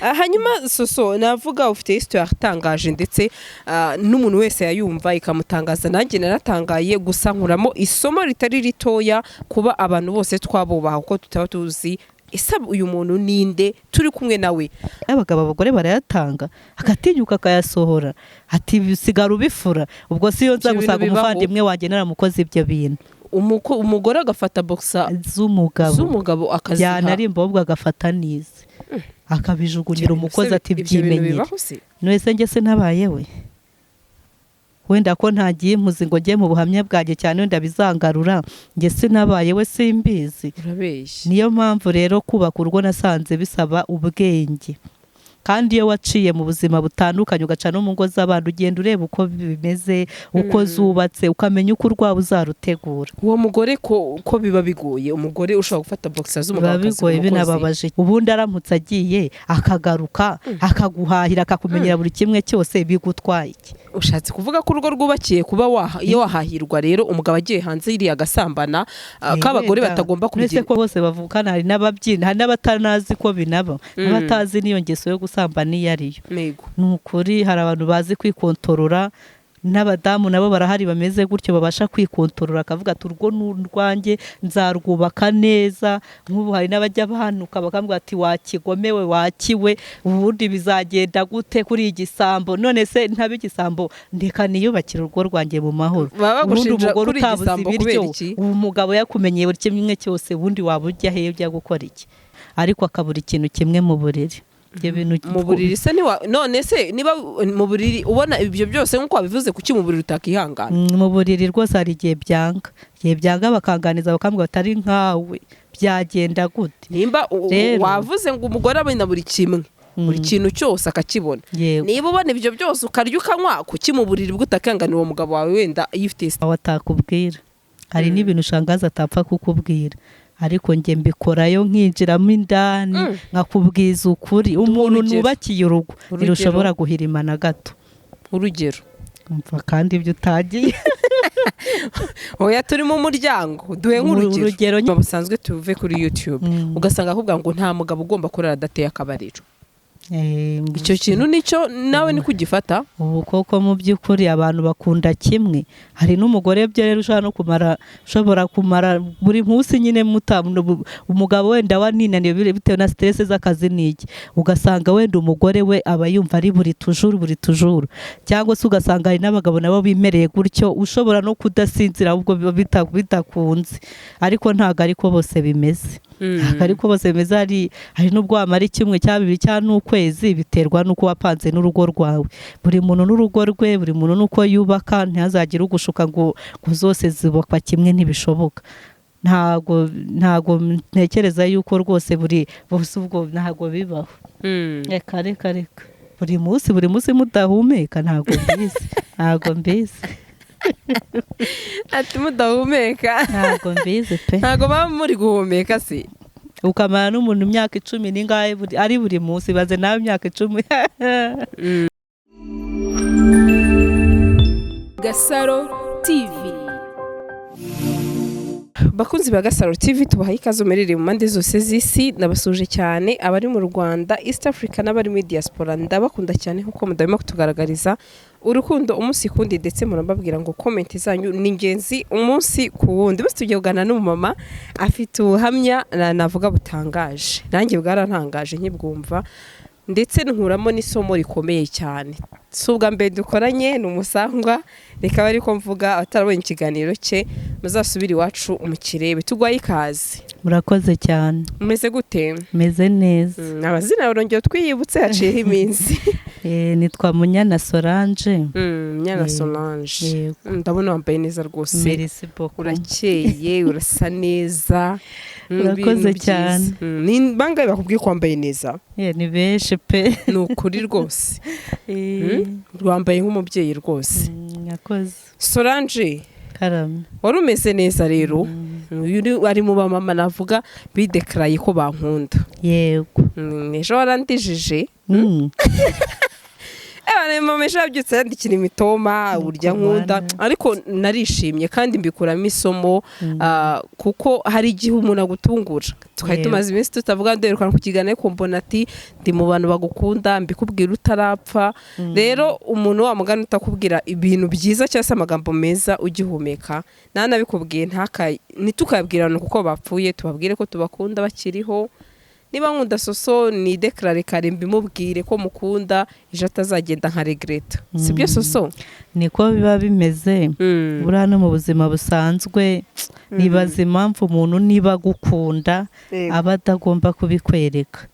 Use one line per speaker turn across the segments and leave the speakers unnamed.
Hanyuma Soso, navuga ufite histoire itangaje, ndetse n'umuntu wese yayumva ikamutangaza. Nanjye naratangaye, gusa nkuramo isomo ritari ritoya, kuba abantu bose twabubaha, kuko tutaba tuzi ese uyu muntu ninde turi kumwe nawe.
Abagabo, abagore barayatanga, agatinyuka akayasohora, ati: "Sigara ubifura." Ubwo si yo nza
Ibyo bintu
gusanga
bibaho.
umuvandimwe wanjye naramukoze ibyo bintu.
Umugore agafata boxer
z'umugabo
z'umugabo akaziha?
Yanarimba, ahubwo agafata n'ize akabijugunyira umukozi, ati:
Ibyo bintu
"Byimenyere."
bibaho se?
None njye se ntabaye we? Wenda ko ntagiye impuzi ngo njye mu buhamya bwanjye cyane, wenda bizangarura. Njye sinabaye we, simbizi.
Urabeshya.
Niyo mpamvu rero kubaka urugo nasanze bisaba ubwenge, kandi iyo waciye mu buzima butandukanye, ugaca no mu ngo z'abantu, ugenda ureba uko bimeze, uko zubatse, ukamenya uko urwawe uzarutegura.
Uwo mugore ko biba bigoye, umugore ushobora gufata boxer z'umugabo
Biba
akaziha
bigoye,
umukozi.
Binababaje. Ubundi aramutse agiye akagaruka, akaguhahira, akakumenyera buri kimwe cyose, bigutwaye iki?
Ushatse kuvuga ko urugo rwubakiye kuba iyo wahahirwa, rero umugabo agiye hanze iriya agasambana, ko abagore
Wenda,
batagomba
uretse
kubigira?
ko bose bavukana, hari n'ababyina, hari n'abatanazi ko binaba, n'abatazi n'iyo ngeso yo gusambana iyo ariyo. Ni ukuri, hari abantu bazi kwikontorora, n'abadamu nabo barahari bameze gutyo, babasha kwikontorora, akavuga ati: "Urwo ni urwanjye, nzarwubaka neza." Nk'ubu hari n'abajya bahanuka bakambwira ati: "Wakigomewe, wakiwe, ubundi bizagenda gute kuri iyi gisambo?" None se ntaba igisambo? Ndeka niyubakire urugo rwanjye mu mahoro.
Baba
Ubundi
bagushinja
umugore
kuri
utabuze
igisambo kubera
ibiryo,
iki?
ubu umugabo yakumenyeye buri kimwe cyose, ubundi waba ujya hehe, ujya gukora iki? Ariko akabura ikintu kimwe mu buriri, ibyo bintu.
Mu buriri se none se niba mu buriri ubona ibyo byose nk'uko wabivuze, kuki mu buriri utakihangana?
Mu buriri rwose hari igihe byanga, igihe byanga bakanganiza, bakambwira batari nkawe byagenda gute?
Nimba
Rero
wavuze ngo umugore abona buri kimwe, buri kintu cyose akakibona, niba ubona ibyo byose, ukarya, ukanywa, kuki mu buriri bwo utakanganira uwo mugabo wawe wenda yifitiye?
Aho atakubwira, hari n'ibintu ushangaza atapfa kukubwira, ariko njye mbikorayo, nkinjiramo indani, nkakubwiza ukuri. Umuntu
Urugero.
nubakiye urugo
Urugero.
ntirushobora guhirima na gato.
Urugero?
Umva kandi ibyo utagiye.
Oya, turi mu muryango, duhe nk'urugero.
Urugero.
Busanzwe tuve kuri YouTube, ugasanga akubwira ngo nta mugabo ugomba kurara adateye akabariro. Icyo kintu nicyo nawe niko ugifata?
Ubu koko mu by'ukuri abantu bakunda kimwe. Hari n'umugore byo rero ushobora no kumara, ushobora kumara buri munsi nyine umugabo wenda waninaniwe bitewe na stress z'akazi n'iki, ugasanga wenda umugore we aba yumva ari buri tujuru, buri tujuru, cyangwa se ugasanga hari n'abagabo nabo bimereye gutyo, ushobora no kudasinzira ahubwo biba bidakunze. Ariko ntabwo ariko bose bimeze, ntabwo ariko bose bimeze. Hari n'ubwo wamara icyumwe cyangwa 2 cyangwa n'ukwezi, biterwa n'uko wapanze n'urugo rwawe. Buri muntu n'urugo rwe, buri muntu n'uko yubaka. Ntihazagire ugushuka ngo zose zubakwa kimwe, ntibishoboka. Ntago ntekereza yuko rwose buri bose, ubwo ntago bibaho. Reka, reka, reka, buri munsi, buri munsi mudahumeka, ntago mbizi, ntago mbizi.
Ati mudahumeka.
Ntago mbizi pe.
Ntago baba muri guhumeka se?
Ukamara n'umuntu imyaka 10 n'ingahe, ari buri munsi, baze nawe imyaka 10.
Gasaro TV.
Bakunzi ba Gasaro TV, tubahaye ikaze muherereye mu mpande zose z'isi. Nabasuje cyane abari mu Rwanda, East Africa n'abari muri diaspora. Ndabakunda cyane nkuko mudahwema kutugaragariza urukundo umunsi ku wundi, ndetse murababwira ngo comment zanyu ni ingenzi umunsi ku wundi. Bose tugiye kuganira n'umumama afite ubuhamya navuga butangaje. Nanjye bwarantangaje nkibwumva, ndetse nkuramo n'isomo rikomeye cyane. Si ubwa mbere dukoranye, ni umusangwa, reka ariko mvuga abatarabonye ikiganiro cye muzasubire iwacu mukirebe. Tugwaye ikaze.
Murakoze cyane.
Umeze gute?
Meze neza.
Amazina urongera twiyibutse, haciyeho iminsi.
Nitwa Munyana Solange.
Nyana Solange.
Yego.
Ndabona wambaye neza rwose.
Merci beaucoup.
Urakeye, urasa neza.
Urakoze
ibintu byiza.
cyane.
Ni bangahe bakubwiye ko wambaye neza?
Ni benshi pe.
Ni ukuri rwose. Wambaye nk'umubyeyi rwose.
Murakoze.
Solange.
Karame.
Wari umeze neza rero. Uyu ari mu bamama navuga bidekaraye ko bankunda.
Yego.
Ejo warandijije. Ewana, mama ejo yabyutse yandikira imitoma urya nkunda, ariko narishimye kandi mbikuramo isomo, kuko hari igihe umuntu agutungura. Twari tumaze iminsi tutavuga, duherukana ku kiganiro, ariko mbona ati ndi mu bantu bagukunda, mbikubwira utarapfa. Rero umuntu wa mugani utakubwira ibintu byiza cyangwa se amagambo meza ugihumeka, ntanabikubwiye, ntitukabwirane kuko bapfuye, tubabwire ko tubakunda bakiriho. Niba nkunda Soso, ni déclare kare mbimubwire ko mukunda, ejo atazagenda nka regretta. Sibyo, Soso?
Niko biba bimeze. Buriya no mu buzima busanzwe nibaza impamvu umuntu niba agukunda aba atagomba kubikwereka.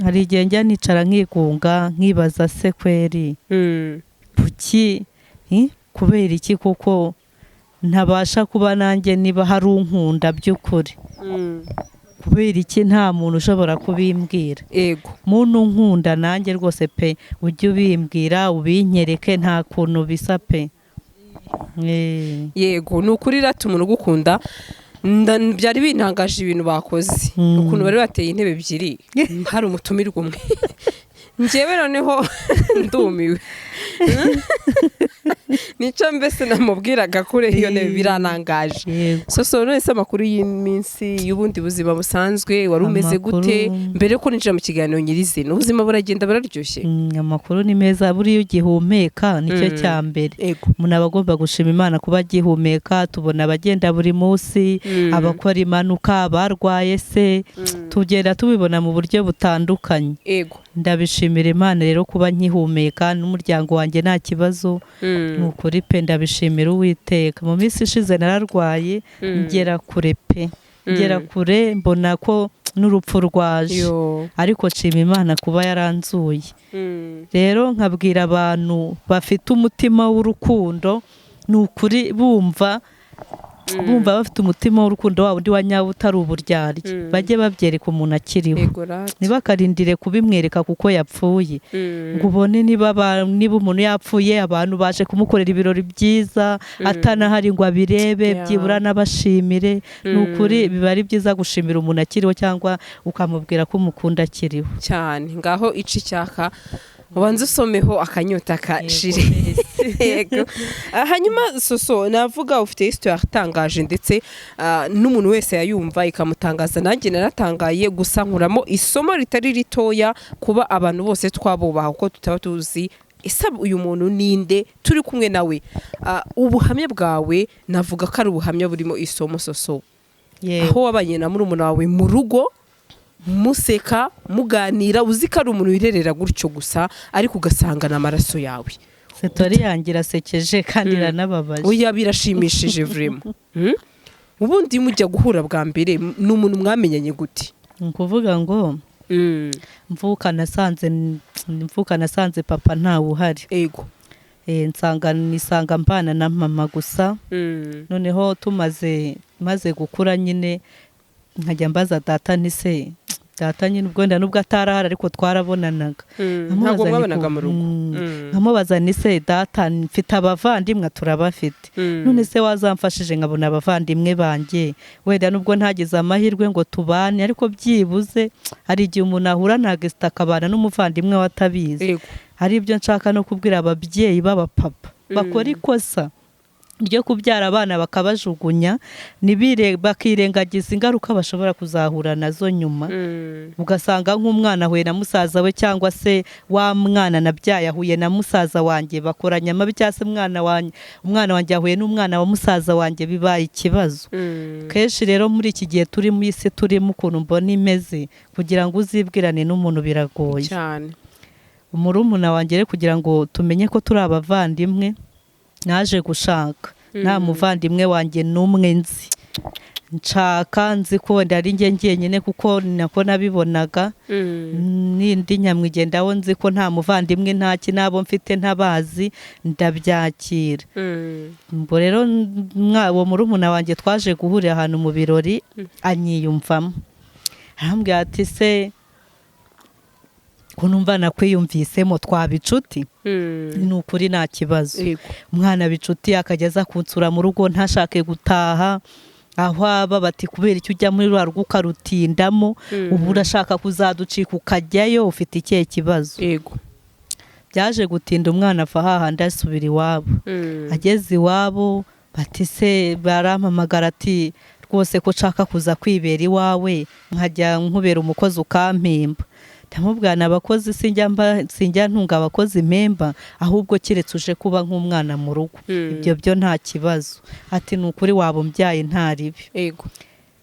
Hari igihe njya nicara nkigunga, nkibaza se kweri kuki, kubera iki, kuko ntabasha kuba nanjye niba hari unkunda by'ukuri, kubera iki nta muntu ushobora kubimbwira? Muntu unkunda nanjye rwose pe, ujye ubimbwira, ubinyereke, nta kuntu bisa pe.
Yego, ni ukuri rata umuntu ugukunda. Byari bintangaje ibintu bakoze, ukuntu bari bateye intebe ebyiri hari umutumirwa umwe. Njyewe noneho ndumiwe. Nicyo mbese namubwiraga kure iyo ntebe, biranangaje. Soso, none se amakuru y'iminsi y'ubundi buzima busanzwe wari umeze gute mbere yuko ninjira mu kiganiro nyirizina? Ubuzima buragenda, buraryoshye?
Amakuru ni meza. Buriya ugihumeka nicyo cya mbere. Umuntu aba agomba gushima Imana kuba agihumeka. Tubona abagenda buri munsi, abakora impanuka, abarwaye se, tugenda tubibona mu buryo butandukanye. Ndabishimira Imana rero kuba nkihumeka n'umuryango wanjye nta kibazo. Ni ukuri pe, ndabishimira Uwiteka. Mu minsi ishize nararwaye, ngera kure pe, ngera kure, mbona ko n'urupfu rwaje, ariko nshima Imana kuba yaranzuye. Rero nkabwira abantu bafite umutima w'urukundo, ni ukuri bumva bafite umutima w'urukundo wabo undi wa nyawo utari uburyarya, bajye babyereka umuntu akiriho.
Yego rata.
Ntibakarindire kubimwereka kuko yapfuye, ngo ubone niba umuntu yapfuye abantu baje kumukorera ibirori byiza atanahari ngo abirebe, byibura n'abashimire. Ni ukuri biba ari byiza gushimira umuntu akiriho cyangwa ukamubwira ko umukunda akiriho.
Cyane. Ngaho ica icyaka, ubanze usomeho akanyota kashire. Yego. Hanyuma Soso, navuga ufite histoire itangaje, ndetse n'umuntu wese yayumva ikamutangaza. Nanjye naratangaye, gusa nkuramo isomo ritari ritoya, kuba abantu bose twabubaha kuko tutaba tuzi ese uyu muntu ninde turi kumwe nawe. Ubuhamya bwawe navuga ko ari ubuhamya burimo isomo, Soso, aho wabanye na murumuna wawe mu rugo, museka, muganira, uzi ko ari umuntu wirerera gutyo gusa, ariko ugasanga ni amaraso yawe.
Story yanjye irasekeje kandi iranababaje.
Oya, birashimishije vraiment. Ubundi mujya guhura bwa mbere, ni umuntu mwamenyanye gute?
Ni ukuvuga ngo mvuka nasanze papa ntawe uhari. Nsanga nisanga mbana na mama gusa. Noneho tumaze maze gukura nyine, nkajya mbaza data nti se data nyine, ubwo wenda nubwo atarahari ariko twarabonanaga.
Ntabwo
Nkamubaza nti
mwabanaga mu rugo?
Nkamubaza ni se data, mfite abavandimwe? Turabafite. None se wazamfashije nkabona abavandimwe banjye? Wenda nubwo ntagize amahirwe ngo tubane, ariko byibuze hari igihe umuntu ahura na accident akabana n'umuvandimwe we atabizi. Hari ibyo nshaka no kubwira ababyeyi b'abapapa bakora ikosa ryo kubyara abana bakabajugunya, bakirengagiza ingaruka bashobora kuzahura nazo nyuma, ugasanga nk'umwana ahuye na musaza we, cyangwa se wa mwana nabyaye ahuye na musaza wanjye bakoranye amabi, cyangwa se umwana wanjye ahuye n'umwana wa musaza wanjye, bibaye ikibazo. Kenshi rero muri iki gihe turi mu isi turimo, ukuntu mbona imeze, kugira ngo uzibwirane n'umuntu biragoye.
Cyane.
Murumuna wanjye rero, kugira ngo tumenye ko turi abavandimwe, naje gushaka nta muvandimwe wanjye n'umwe nzi. Nshaka nzi ko wenda ari njye njyenyine, kuko nako nabibonaga. N'indi nyamwigendaho nzi ko nta muvandimwe, ntaki n'abo mfite ntabazi, ndabyakira. Ubwo rero uwo murumuna wanjye twaje guhurira ahantu mu birori, anyiyumvamo, arambwira ati se ko numva nakwiyumvisemo twaba inshuti? Ni ukuri nta kibazo. Umwana bicuti akajya aza kunsura mu rugo, ntashake gutaha aho aba. Bati kubera icyo ujya muri rwa rugo ukarutindamo? Ubu urashaka kuzaducika ukajyayo, ufite ikihe kibazo? Byaje gutinda, umwana ava hahandi asubira iwabo. Ageze iwabo bati se barampamagara ati rwose ko nshaka kuza kwibera iwawe, nkajya nkubera umukozi ukampemba. Ndamubwira abakozi sinjya ntunga abakozi mpemba, ahubwo keretse uje kuba nk'umwana mu rugo, ibyo byo nta kibazo. Ati ni ukuri waba umbyaye nta ribi.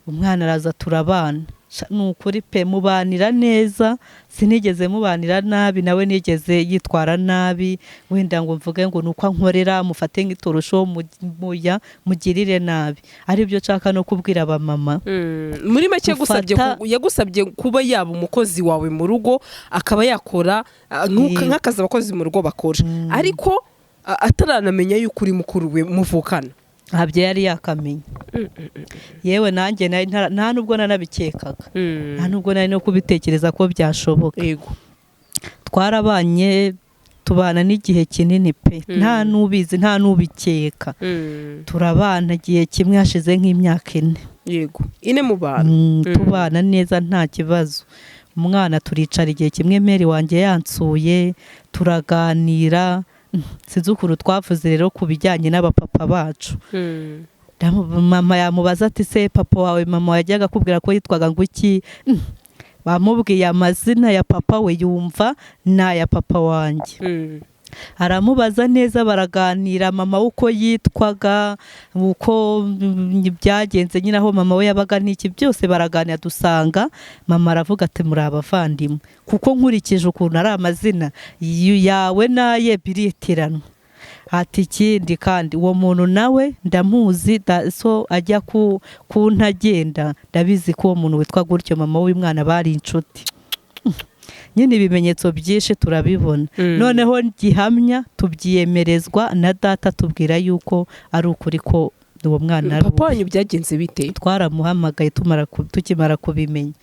Umwana araza turabana. Ni ukuri pe, mubanira neza, sinigeze mubanira nabi, nawe nigeze yitwara nabi wenda ngo mvuge ngo ni uko ankorera mufate nk'itorosho muya mugirire nabi. Aribyo nshaka no kubwira abamama.
Muri make yagusabye kuba yaba umukozi wawe mu rugo, akaba yakora nk'akazi abakozi mu rugo bakora, ariko ataranamenya yuko uri mukuru we muvukana.
Ntabyo yari yakamenya. Yewe nanjye nta nubwo nanabikekaga, nta nubwo nari no kubitekereza ko byashoboka. Twarabanye, tubana n'igihe kinini pe, nta n'ubizi, nta n'ubikeka. Turabana igihe kimwe hashize nk'imyaka 4.
Yego, 4 mu bantu.
Tubana neza nta kibazo. Umwana turicara igihe kimwe meri wanjye yansuye, turaganira. Sinzi ukuntu twavuze rero ku bijyanye n'abapapa bacu. Mama yamubaza ati se papa wawe mama yajyaga akubwira ko yitwaga ngo iki? Bamubwiye amazina ya papa we, yumva ni aya papa wanjye. Aramubaza neza, baraganira, mama we uko yitwaga, uko byagenze nyine, aho mama we yabaga n'iki byose baraganira. Dusanga mama aravuga ati muri abavandimwe, kuko nkurikije ukuntu ari amazina yawe n'aye biritiranwa. Ati ikindi kandi uwo muntu nawe ndamuzi, so ajya ku ntagenda ndabizi ko uwo muntu witwa gutyo mama w'umwana bari inshuti. Nyine ibimenyetso byinshi turabibona. Noneho gihamya tubyiyemerezwa na data, tubwira yuko ari ukuri ko uwo mwana ari
papa wanyu. Byagenze bite?
Twaramuhamagaye tukimara kubimenya,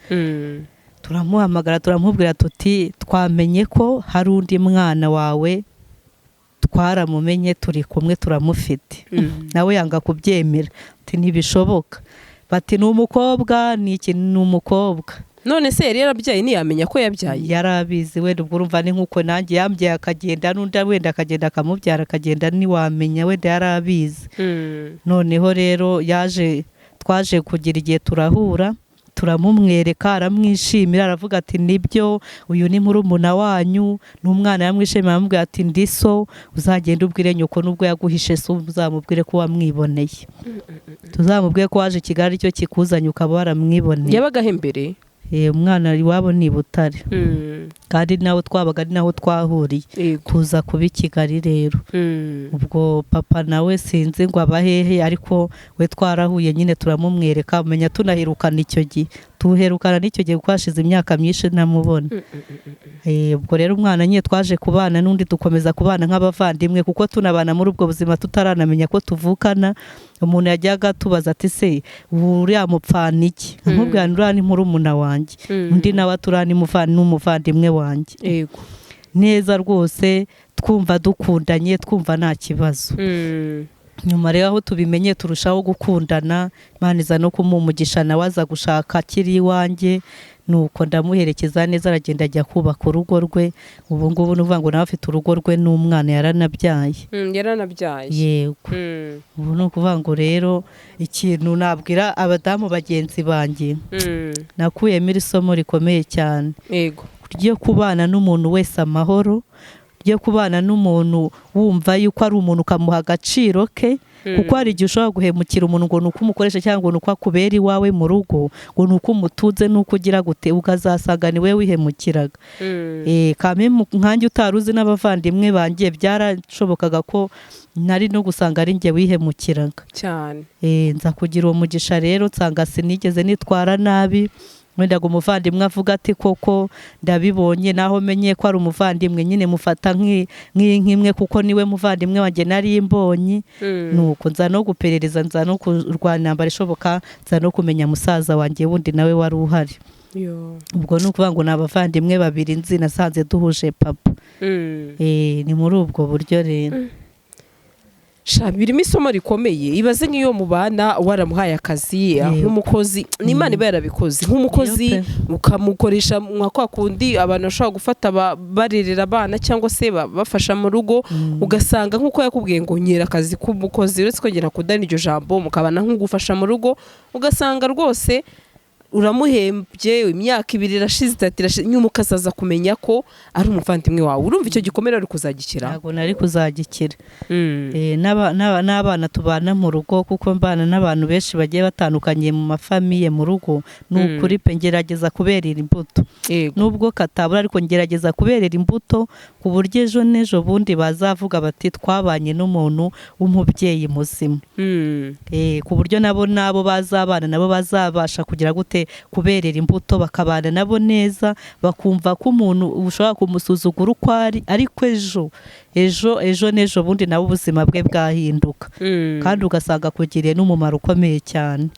turamuhamagara, turamubwira tuti twamenye ko hari undi mwana wawe, twaramumenye, turi kumwe, turamufite. Nawe yanga kubyemera, ati ntibishoboka. Bati ni umukobwa, ni iki, ni umukobwa.
None se yari yarabyaye, ntiyamenya ko yabyaye?
Yari abizi wenda, ubwo urumva ni nk'uko nanjye yambyaye akagenda, n'undi wenda akagenda akamubyara akagenda, ntiwamenya, wenda yari abizi. Noneho rero yaje, twaje kugira igihe turahura, turamumwereka, aramwishimira, aravuga ati nibyo, uyu ni murumuna wanyu, ni umwana. Yamwishimira, aramubwira ati ndi so, uzagenda ubwire nyoko, nubwo yaguhishe so uzamubwire ko wamwiboneye, tuzamubwire ko waje i Kigali aricyo kikuzanye ukaba waramwiboneye.
Yabaga imbere?
Umwana iwabo ni i Butare, kandi nawe twabaga ari naho twahuriye, tuza kuba i Kigali rero. Ubwo papa nawe sinzi ngo abahehe, ariko we twarahuye nyine turamumwereka, umenya tunaherukana icyo gihe, tuherukana n'icyo gihe kuko hashize imyaka myinshi ntamubona. Ubwo rero umwana nyine twaje kubana n'undi, dukomeza kubana nk'abavandimwe, kuko tunabana muri ubwo buzima tutaranamenya ko tuvukana. Umuntu yajyaga tubaza ati se uriya mupfana iki? Nkamubwira uriya ni murumuna wanjye, undi nawe ati uriya ni umuvandimwe wanjye. Neza rwose, twumva dukundanye, twumva nta kibazo. Nyuma rero aho tubimenye turushaho gukundana, Imana iza no kumuha umugisha, nawe aza gushaka akiri iwanjye, nuko ndamuherekeza neza, aragenda ajya kubaka urugo rwe. Ubu ngubu ni ukuvuga ngo nawe afite urugo rwe n'umwana, yaranabyaye.
Yaranabyaye.
Yego. Ubu ni ukuvuga ngo rero ikintu nabwira abadamu bagenzi banjye, nakuyemo iri somo rikomeye cyane ryo kubana n'umuntu wese amahoro, ryo kubana n'umuntu wumva yuko ari umuntu ukamuha agaciro ke, kuko hari igihe ushobora guhemukira umuntu ngo ni uko umukoresha, cyangwa ngo ni uko akubera iwawe mu rugo, ngo ni uko umutunze, n'uko ugira gute, ukazasanga ni we wihemukiraga. Nkanjye utari uzi n'abavandimwe banjye, byarashobokaga ko nari no gusanga ari njye wihemukiraga
cyane.
Nza kugira uwo mugisha rero, nsanga sinigeze nitwara nabi, wenda ngo umuvandimwe avuga ati koko ndabibonye, naho menye ko ari umuvandimwe nyine mufata nk'imwe, kuko niwe muvandimwe wanjye nari mbonye. Nuko nza no guperereza, nza no kurwana intambara ishoboka, nza no kumenya musaza wanjye wundi nawe wari uhari. Ubwo ni ukuvuga ngo ni abavandimwe babiri nzi nasanze duhuje papa. Ni muri ubwo buryo rero.
Sha, birimo isomo rikomeye. Ibaze nk'iyo mubana waramuhaye akazi nk'umukozi, n'Imana iba yarabikoze, nk'umukozi
Iyo pe.
ukamukoresha nka kwa kundi abantu bashobora gufata barerera abana cyangwa se bafasha mu rugo, ugasanga nk'uko yakubwiye ngo nyera akazi k'umukozi, uretse ko njye nakundana iryo jambo, mukabana nk'ugufasha mu rugo, ugasanga rwose uramuhembye, imyaka 2 irashize, 3 irashize, nyuma ukazaza kumenya ko ari umuvandimwe wawe. Urumva icyo gikomere ari kuzagikira?
Ntabwo nari kuzagikira. N'abana tubana mu rugo, kuko mbana n'abantu benshi bagiye batandukanye mu mafamiye mu rugo, ni ukuri pe, ngerageza kuberera imbuto, nubwo katabura, ariko ngerageza kuberera imbuto ku buryo ejo n'ejo bundi bazavuga bati twabanye n'umuntu w'umubyeyi muzima. Ku buryo nabo nabo bazabana nabo bazabasha kugira gute, kuberera imbuto, bakabana nabo neza, bakumva ko umuntu ushobora kumusuzugura uko ari, ariko ejo ejo ejo n'ejo bundi nabo ubuzima bwe bwahinduka, kandi ugasanga akugiriye n'umumaro ukomeye cyane.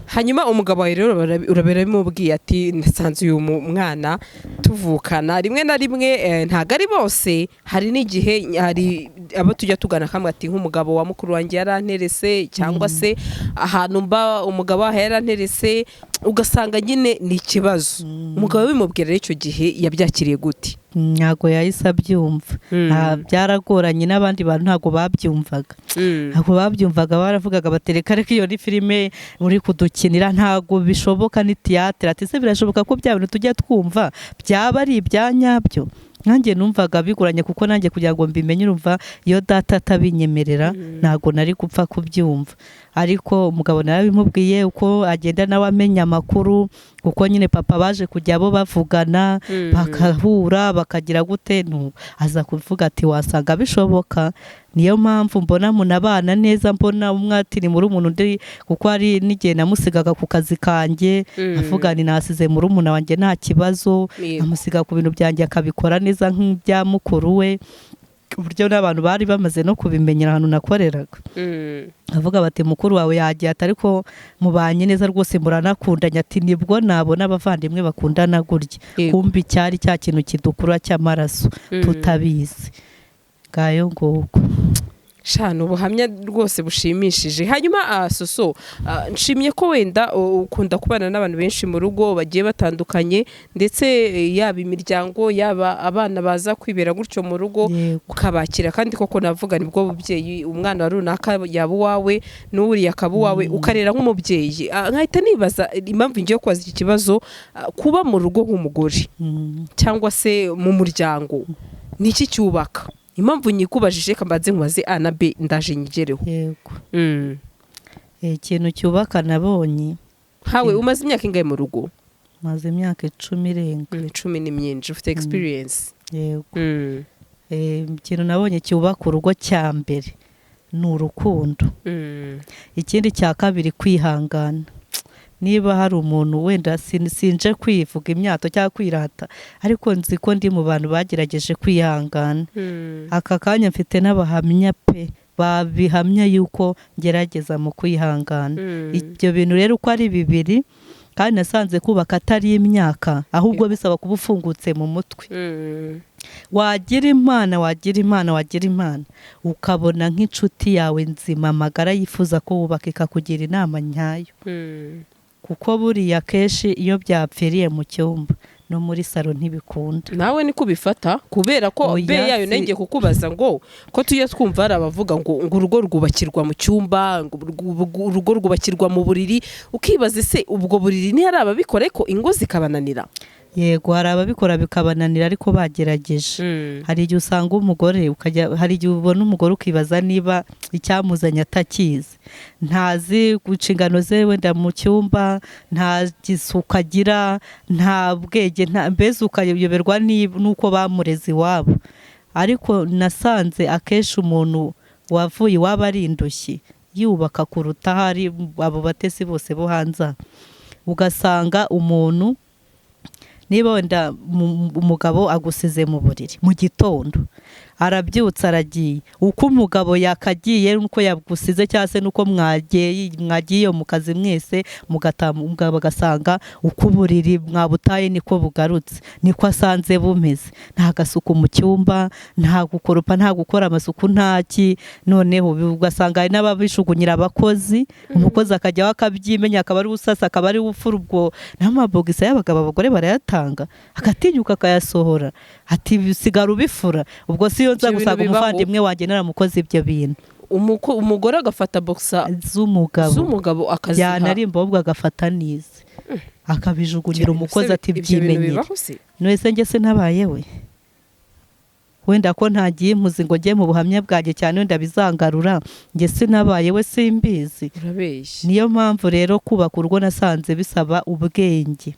Hanyuma umugabo wawe rero urabimubwiye ati nasanze uyu mwana tuvukana. Rimwe na rimwe ntabwo ari bose, hari n'igihe hari abo tujya tugana kamwe ati nk'umugabo wa mukuru wanjye yaranterese, cyangwa se ahantu mba umugabo waho yaranterese, ugasanga nyine ni ikibazo. Umugabo bimubwira rero icyo gihe yabyakiriye gute?
Ntabwo yahise abyumva. Byaragoranye, n'abandi bantu ntabwo babyumvaga. Ntabwo babyumvaga, baravugaga bati reka reka, iyo ni filime uri kudukinira, ntabwo bishoboka, ni tiyatire. Ati se birashoboka ko bya bintu tujya twumva byaba ari ibya nyabyo? Nanjye numvaga bigoranye, kuko nanjye kugira ngo mbimenye, urumva iyo data atabinyemerera ntabwo nari gupfa kubyumva. Ariko umugabo narabimubwiye, uko agenda nawe amenya amakuru, kuko nyine papa baje kujya bo bavugana, bakahura, bakagira gute, aza kuvuga ati wasanga bishoboka, niyo mpamvu mbona munabana neza, mbona umwe ati ni murumuna undi, kuko hari n'igihe namusigaga ku kazi kanjye, avuga ni nasize murumuna wanjye nta kibazo, amusiga ku bintu byanjye akabikora neza nk'ibya mukuru we, ku buryo n'abantu bari bamaze no kubimenyera ahantu nakoreraga, avuga bati mukuru wawe yagiye ati ariko mubanye neza rwose, muranakundanye, ati nibwo nabona abavandimwe bakundana gutya. Kumbi cyari cya kintu kidukurura cy'amaraso tutabizi. Ngayo nguko.
Shana, ubuhamya rwose bushimishije. Hanyuma Soso, nshimye ko wenda ukunda kubana n'abantu benshi mu rugo bagiye batandukanye, ndetse yaba imiryango, yaba abana baza kwibera gutyo mu rugo, ukabakira, kandi koko navuga nibwo bubyeyi, umwana wa runaka yaba uwawe n'uriya akaba uwawe, ukarera nk'umubyeyi. Nkahita nibaza impamvu ngiye kubaza iki kibazo, kuba mu rugo nk'umugore cyangwa se mu muryango, ni iki cyubaka? Impamvu nyikubajije, reka mbanze nkubaze A na B, ndaje nyigereho.
Yego. Ikintu cyubaka nabonye,
Nkawe umaze imyaka ingahe mu rugo?
Maze imyaka 10 irenga.
10 ni myinshi, ufite experience.
Yego. Ikintu nabonye cyubaka urugo cya mbere ni urukundo. Ikindi cya kabiri, kwihangana. Niba hari umuntu wenda sinje kwivuga imyato cyangwa kwirata, ariko nzi ko ndi mu bantu bagerageje kwihangana. Aka kanya mfite n'abahamya pe, babihamya yuko ngerageza mu kwihangana. Ibyo bintu rero uko ari bibiri, kandi nasanze kubaka atari imyaka, ahubwo bisaba kuba ufungutse mu mutwe. Wagira Imana, wagira Imana, wagira Imana, ukabona nk'inshuti yawe nzima amagara yifuza ko wubaka, ikakugira inama nyayo. Kuko buriya kenshi iyo byapfiriye mu cyumba, no muri salo ntibikunda.
Nawe niko ubifata? Kubera ko
Oya,
be yayo nenge kukubaza ngo ko tujya twumva hari abavuga ngo urugo rwubakirwa mu cyumba, ngo urugo rwubakirwa mu buriri, ukibaza ese ubwo buriri ntihari ababikora ariko ingo zikabananira?
Yego, hari ababikora bikabananira, ariko bagerageje. Hari igihe usanga umugore ukajya, hari igihe ubona umugore ukibaza niba icyamuzanye atakizi, ntazi inshingano ze wenda mu cyumba, nta gisuku agira, nta bwenge, mbese ukayoberwa n'uko bamureze iwabo. Ariko nasanze akenshi umuntu wavuye iwabo ari indushyi yubaka kuruta hari abo batesi bose bo hanze aha. Ugasanga umuntu Niba wenda umugabo agusize mu buriri mu gitondo, arabyutse aragiye, uko umugabo yakagiye nuko yagusize cyangwa se nuko mwagiye mu kazi mwese, mugataha umugabo agasanga uko uburiri mwabutaye niko bugarutse, niko asanze bumeze, nta gasuku mu cyumba, nta gukoropa, nta gukora amasuku, ntaki. Noneho ugasanga hari n'ababishugunyira abakozi, umukozi akajyaho akabyimenya, akaba ari usasa, akaba ari ufura. Ubwo n'amabogisa y'abagabo abagore barayatanga, agatinyuka akayasohora, ati sigara ubifura. Ubwo si yo nza
Ibyo bintu
gusanga
bibaho.
umuvandimwe wanjye naramukoze ibyo bintu.
Umugore agafata boxer
z'umugabo
z'umugabo akaziha?
Byanarimba, ahubwo agafata neza akabijugunyira umukozi ati
Ibyo bintu
byimenyere.
bibaho se?
None njye se nabaye we wenda ko ntagiye impuzi ngo njye mu buhamya bwanjye cyane, wenda bizangarura, njye sinabaye we, simbizi.
Urabeshya.
Niyo mpamvu rero kubaka urugo nasanze bisaba ubwenge,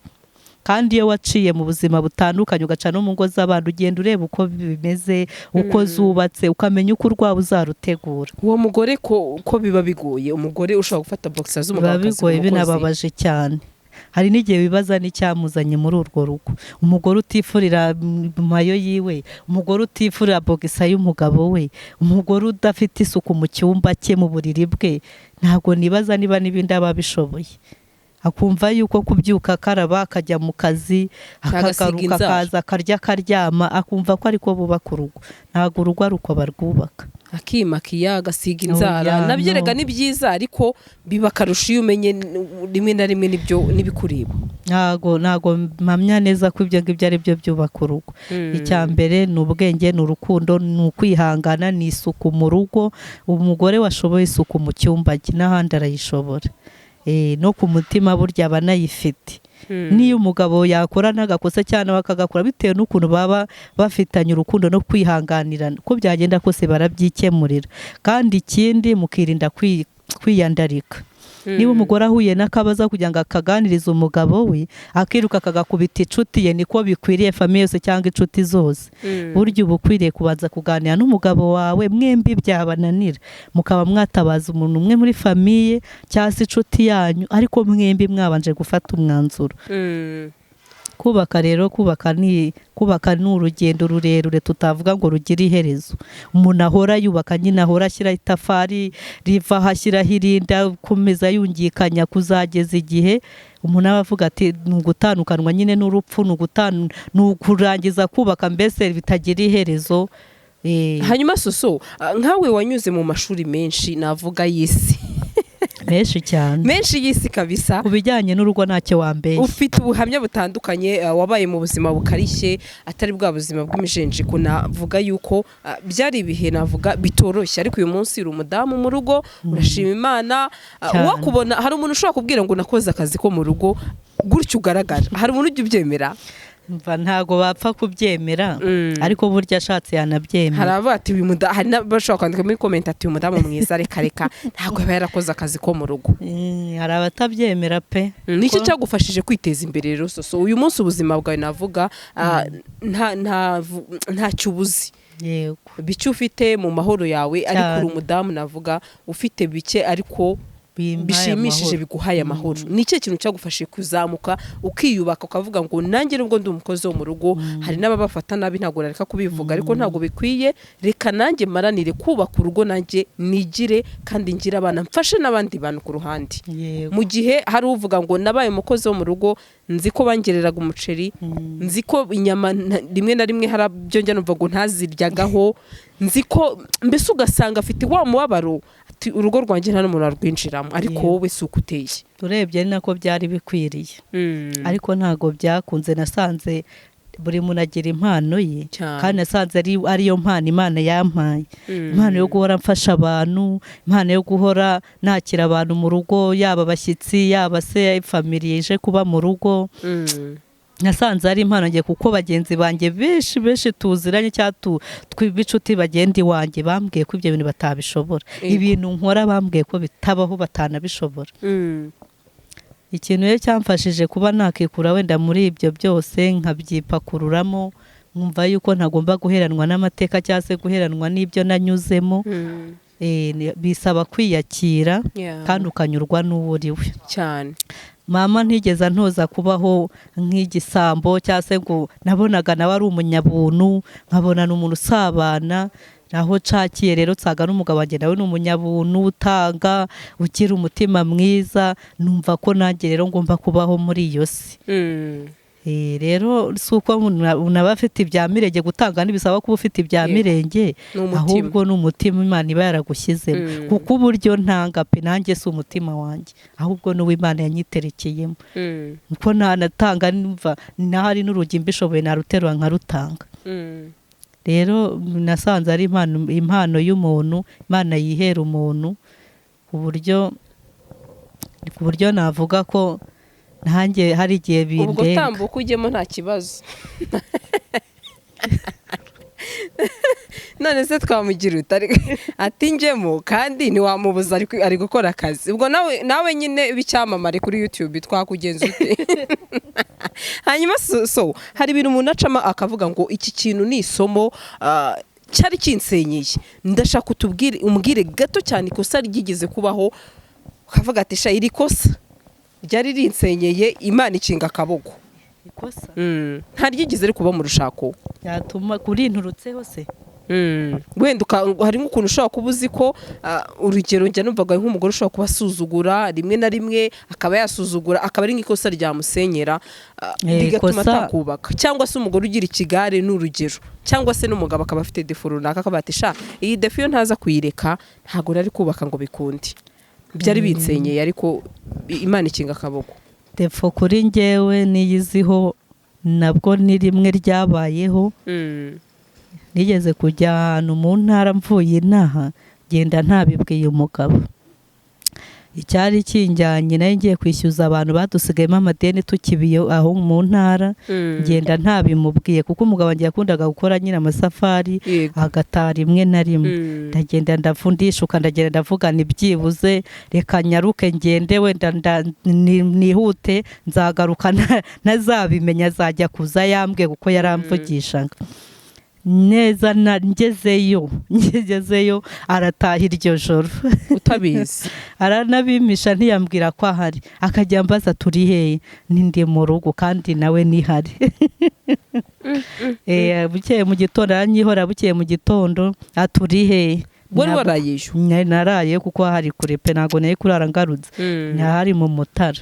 kandi iyo waciye mu buzima butandukanye, ugaca no mu ngo z'abantu, ugenda ureba uko bimeze, uko zubatse, ukamenya uko urwawe uzarutegura.
Uwo mugore ko biba bigoye, umugore ushobora gufata boxer z'umugabo
Biba
akaziha
bigoye,
umukozi.
Binababaje cyane. Hari n'igihe wibaza n'icyamuzanye muri urwo rugo. Umugore utifurira mayo yiwe, umugore utifurira boxer y'umugabo we, umugore udafite isuku mu cyumba cye, mu buriri bwe, ntabwo nibaza niba n'ibindi aba abishoboye. Akumva yuko kubyuka akaraba, akajya mu kazi,
Agasiga
akagaruka,
inzara.
akaza akarya, akaryama, akumva ko ariko bubaka urugo. Ntabwo urugo ari uko barwubaka.
Akimakiya, agasiga inzara.
Oya,
Nabyo
no.
rega ni byiza, ariko biba akarusho iyo umenye rimwe na rimwe nibyo n'ibikureba.
Ntago mpamya neza ko ibyo ngibyo ari byo byubaka urugo. Icya mbere ni ubwenge, ni urukundo, ni ukwihangana, ni isuku mu rugo. Umugore washoboye isuku mu cyumba cye, n'ahandi arayishobora. No ku mutima burya aba anayifite. Niyo umugabo yakora n'agakosa cyane bakagakora, bitewe n'ukuntu baba bafitanye urukundo no kwihanganirana, uko byagenda kose barabyikemurira. Kandi ikindi, mukirinda kwiyandarika. Niba umugore ahuye n'akabazo, kugira ngo akaganirize umugabo we, akiruka akagakubita inshuti ye, niko bikwiriye famille yose cyangwa inshuti zose. Burya uba ukwiriye kubanza kuganira n'umugabo wawe mwembi, byabananira mukaba mwatabaza umuntu umwe muri famille cyangwa se inshuti yanyu, ariko mwembi mwabanje gufata umwanzuro. Kubaka rero, kubaka ni urugendo rurerure tutavuga ngo rugire iherezo. Umuntu ahora yubaka nyine, ahora ashyiraho itafari riva aho, ashyiraho irindi, akomeza yungikanya kuzageza igihe umuntu aba avuga ati ni ugutandukanwa nyine n'urupfu, ni ukurangiza kubaka, mbese bitagira iherezo.
Hanyuma Soso, nkawe wanyuze mu mashuri menshi, navuga y'isi.
Menshi cyane.
Menshi y'isi kabisa.
Ku bijyanye n'urugo ntacyo wambeshya.
Ufite ubuhamya butandukanye, wabaye mu buzima bukarishye, atari bwa buzima bw'imijenjiko. Navuga yuko byari ibihe navuga bitoroshye, ariko uyu munsi uri umudamu mu rugo, urashima Imana.
Cyane.
Uwakubona, hari umuntu ushobora kubwira ngo nakoze akazi ko mu rugo gutyo ugaragara, hari umuntu ujya ubyemera?
Mva, ntago bapfa kubyemera, ariko burya ashatse yanabyemera.
Hari abavuga ati uyu hari n'abashobora kwandika muri comment ati uyu mudamu mwiza, reka reka, ntabwo aba yarakoze akazi ko mu rugo.
Hari abatabyemera pe.
Nicyo cyagufashije kwiteza imbere rero Soso? Uyu munsi ubuzima bwawe navuga ntacyo ubuzi.
Yego.
Bike ufite mu mahoro yawe, ariko
Cyane.
uri umudamu navuga ufite bike, ariko
Bimpaye
bishimishije,
amahoro.
biguhaye amahoro. Ni ikihe kintu cyagufashije kuzamuka, ukiyubaka, ukavuga ngo nanjye nubwo ndi umukozi wo mu rugo, hari n'ababafata nabi, ntabwo nareka kubivuga, ariko ntabwo bikwiye, reka nanjye maranire kubaka urugo, nanjye nigire kandi ngire abana, mfashe n'abandi bantu ku ruhande?
Yego.
Mu gihe hari uvuga ngo nabaye umukozi wo mu rugo, nzi ko bangereraga umuceri, nzi ko inyama rimwe na rimwe hari ibyo njya numva ngo ntaziryagaho, nzi ko mbese ugasanga afite wa mubabaro ati urugo rwanjye nta n'umuntu warwinjiramo, ariko
Yego.
wowe si uko uteye.
Urebye ni nako byari bikwiriye, ariko ntabwo byakunze. Nasanze buri muntu agira impano ye.
Cyane.
Kandi nasanze ariyo mpano Imana yampaye, impano yo guhora mfasha abantu, impano yo guhora nakira abantu mu rugo, yaba abashyitsi, yaba se famille ije kuba mu rugo. Nasanze ari impano ngiye, kuko bagenzi banjye benshi benshi tuziranye cyangwa b'inshuti bagenda iwanjye bambwiye ko ibyo bintu batabishobora. Ibintu nkora bambwiye ko bitabaho, batanabishobora. Ikintu rero cyamfashije kuba nakikura wenda muri ibyo byose, nkabyipakururamo, nkumva yuko ntagomba guheranwa n'amateka cyangwa se guheranwa n'ibyo nanyuzemo, bisaba kwiyakira kandi ukanyurwa n'uwo uri we.
Cyane.
Mama ntigeze antoza kubaho nk'igisambo cyangwa se ngo nabonaga nawe ari umunyabuntu, nkabona ni umuntu usabana. Naho nshakiye rero nsanga n'umugabo wanjye nawe ni umunyabuntu, utanga, ugira umutima mwiza, numva ko nanjye rero ngomba kubaho muri iyo si. Rero si uko umuntu aba afite ibya mirenge, gutanga ntibisaba kuba ufite ibya mirenge,
Ni umutima.
ahubwo ni umutima Imana iba yaragushyizemo. Kuko uburyo ntanga pe, nanjye si umutima wanjye, ahubwo ni uw'Imana yanyiterekeyemo. Kuko ntanatanga numva n'ahari n'urugi mbishoboye naruterura nkarutanga. Rero nasanze ari impano y'umuntu, Imana yihera umuntu, ku buryo navuga ko nanjye hari igihe
Ubwo
bindenga.
Tambuka ujyemo, nta kibazo. None se twamugira ute? Ati njyemo, kandi ntiwamubuza, ari gukora akazi. Ubwo nawe nyine b'icyamamare kuri YouTube, twakugenza ute? Hanyuma so hari ibintu umuntu acamo akavuga ngo iki kintu ni isomo, cyari kinsenyeye. Ndashaka utubwire, umbwire gato cyane ikosa ryigeze kubaho ukavuga ati: "Sha, iri kosa ryari rinsenyeye, Imana ikinga akaboko."
Ikosa?
Nta ryigeze rikuba mu rushako.
Byatuma kurinturutseho se?
Wenda hari nk'ukuntu ushobora kuba uzi ko, urugero, njya numvaga nk'umugore ushobora kuba asuzugura rimwe na rimwe, akaba yasuzugura, akaba ari nk'ikosa ryamusenyera, bigatuma atakubaka, cyangwa se umugore ugira ikigare, ni urugero, cyangwa se n'umugabo akaba afite défaut runaka, akaba ati: "Sha, iyi défaut iyo ntaza kuyireka ntabwo nari kubaka ngo bikunde, byari binsenyeye, ariko Imana ikinga akaboko."
Défaut kuri njyewe niyiziho nabwo ni rimwe ryabayeho. Nigeze kujya ahantu mu ntara mvuye inaha, ngenda ntabibwiye umugabo. Icyari kinjyanye, nayo ngiye kwishyuza abantu badusigayemo amadeni tukibiye aho mu ntara, ngenda ntabimubwiye, kuko umugabo wanjye yakundaga gukora nyine amasafari, agataha rimwe na rimwe. Ndagenda ndavundishuka, ndagenda ndavuga ni byibuze reka nyaruke ngende, wenda nihute nzagaruka ntazabimenya, azajya kuza yambwiye, kuko yaramvugishaga neza. Ngezeyo arataha iryo joro.
Utabizi?
Aranabimisha, ntiyambwira ko ahari, akajya ambaza: "Turi hehe?" Ni mu rugo, kandi nawe nihari. Bukeye mu gitondo aranyihora, bukeye mu gitondo aturi hehe?
Wari warayeyo?
Nari naraye, kuko hari kure pe, ntabwo nari kurara ngarutse. Ntahari mu Mutara.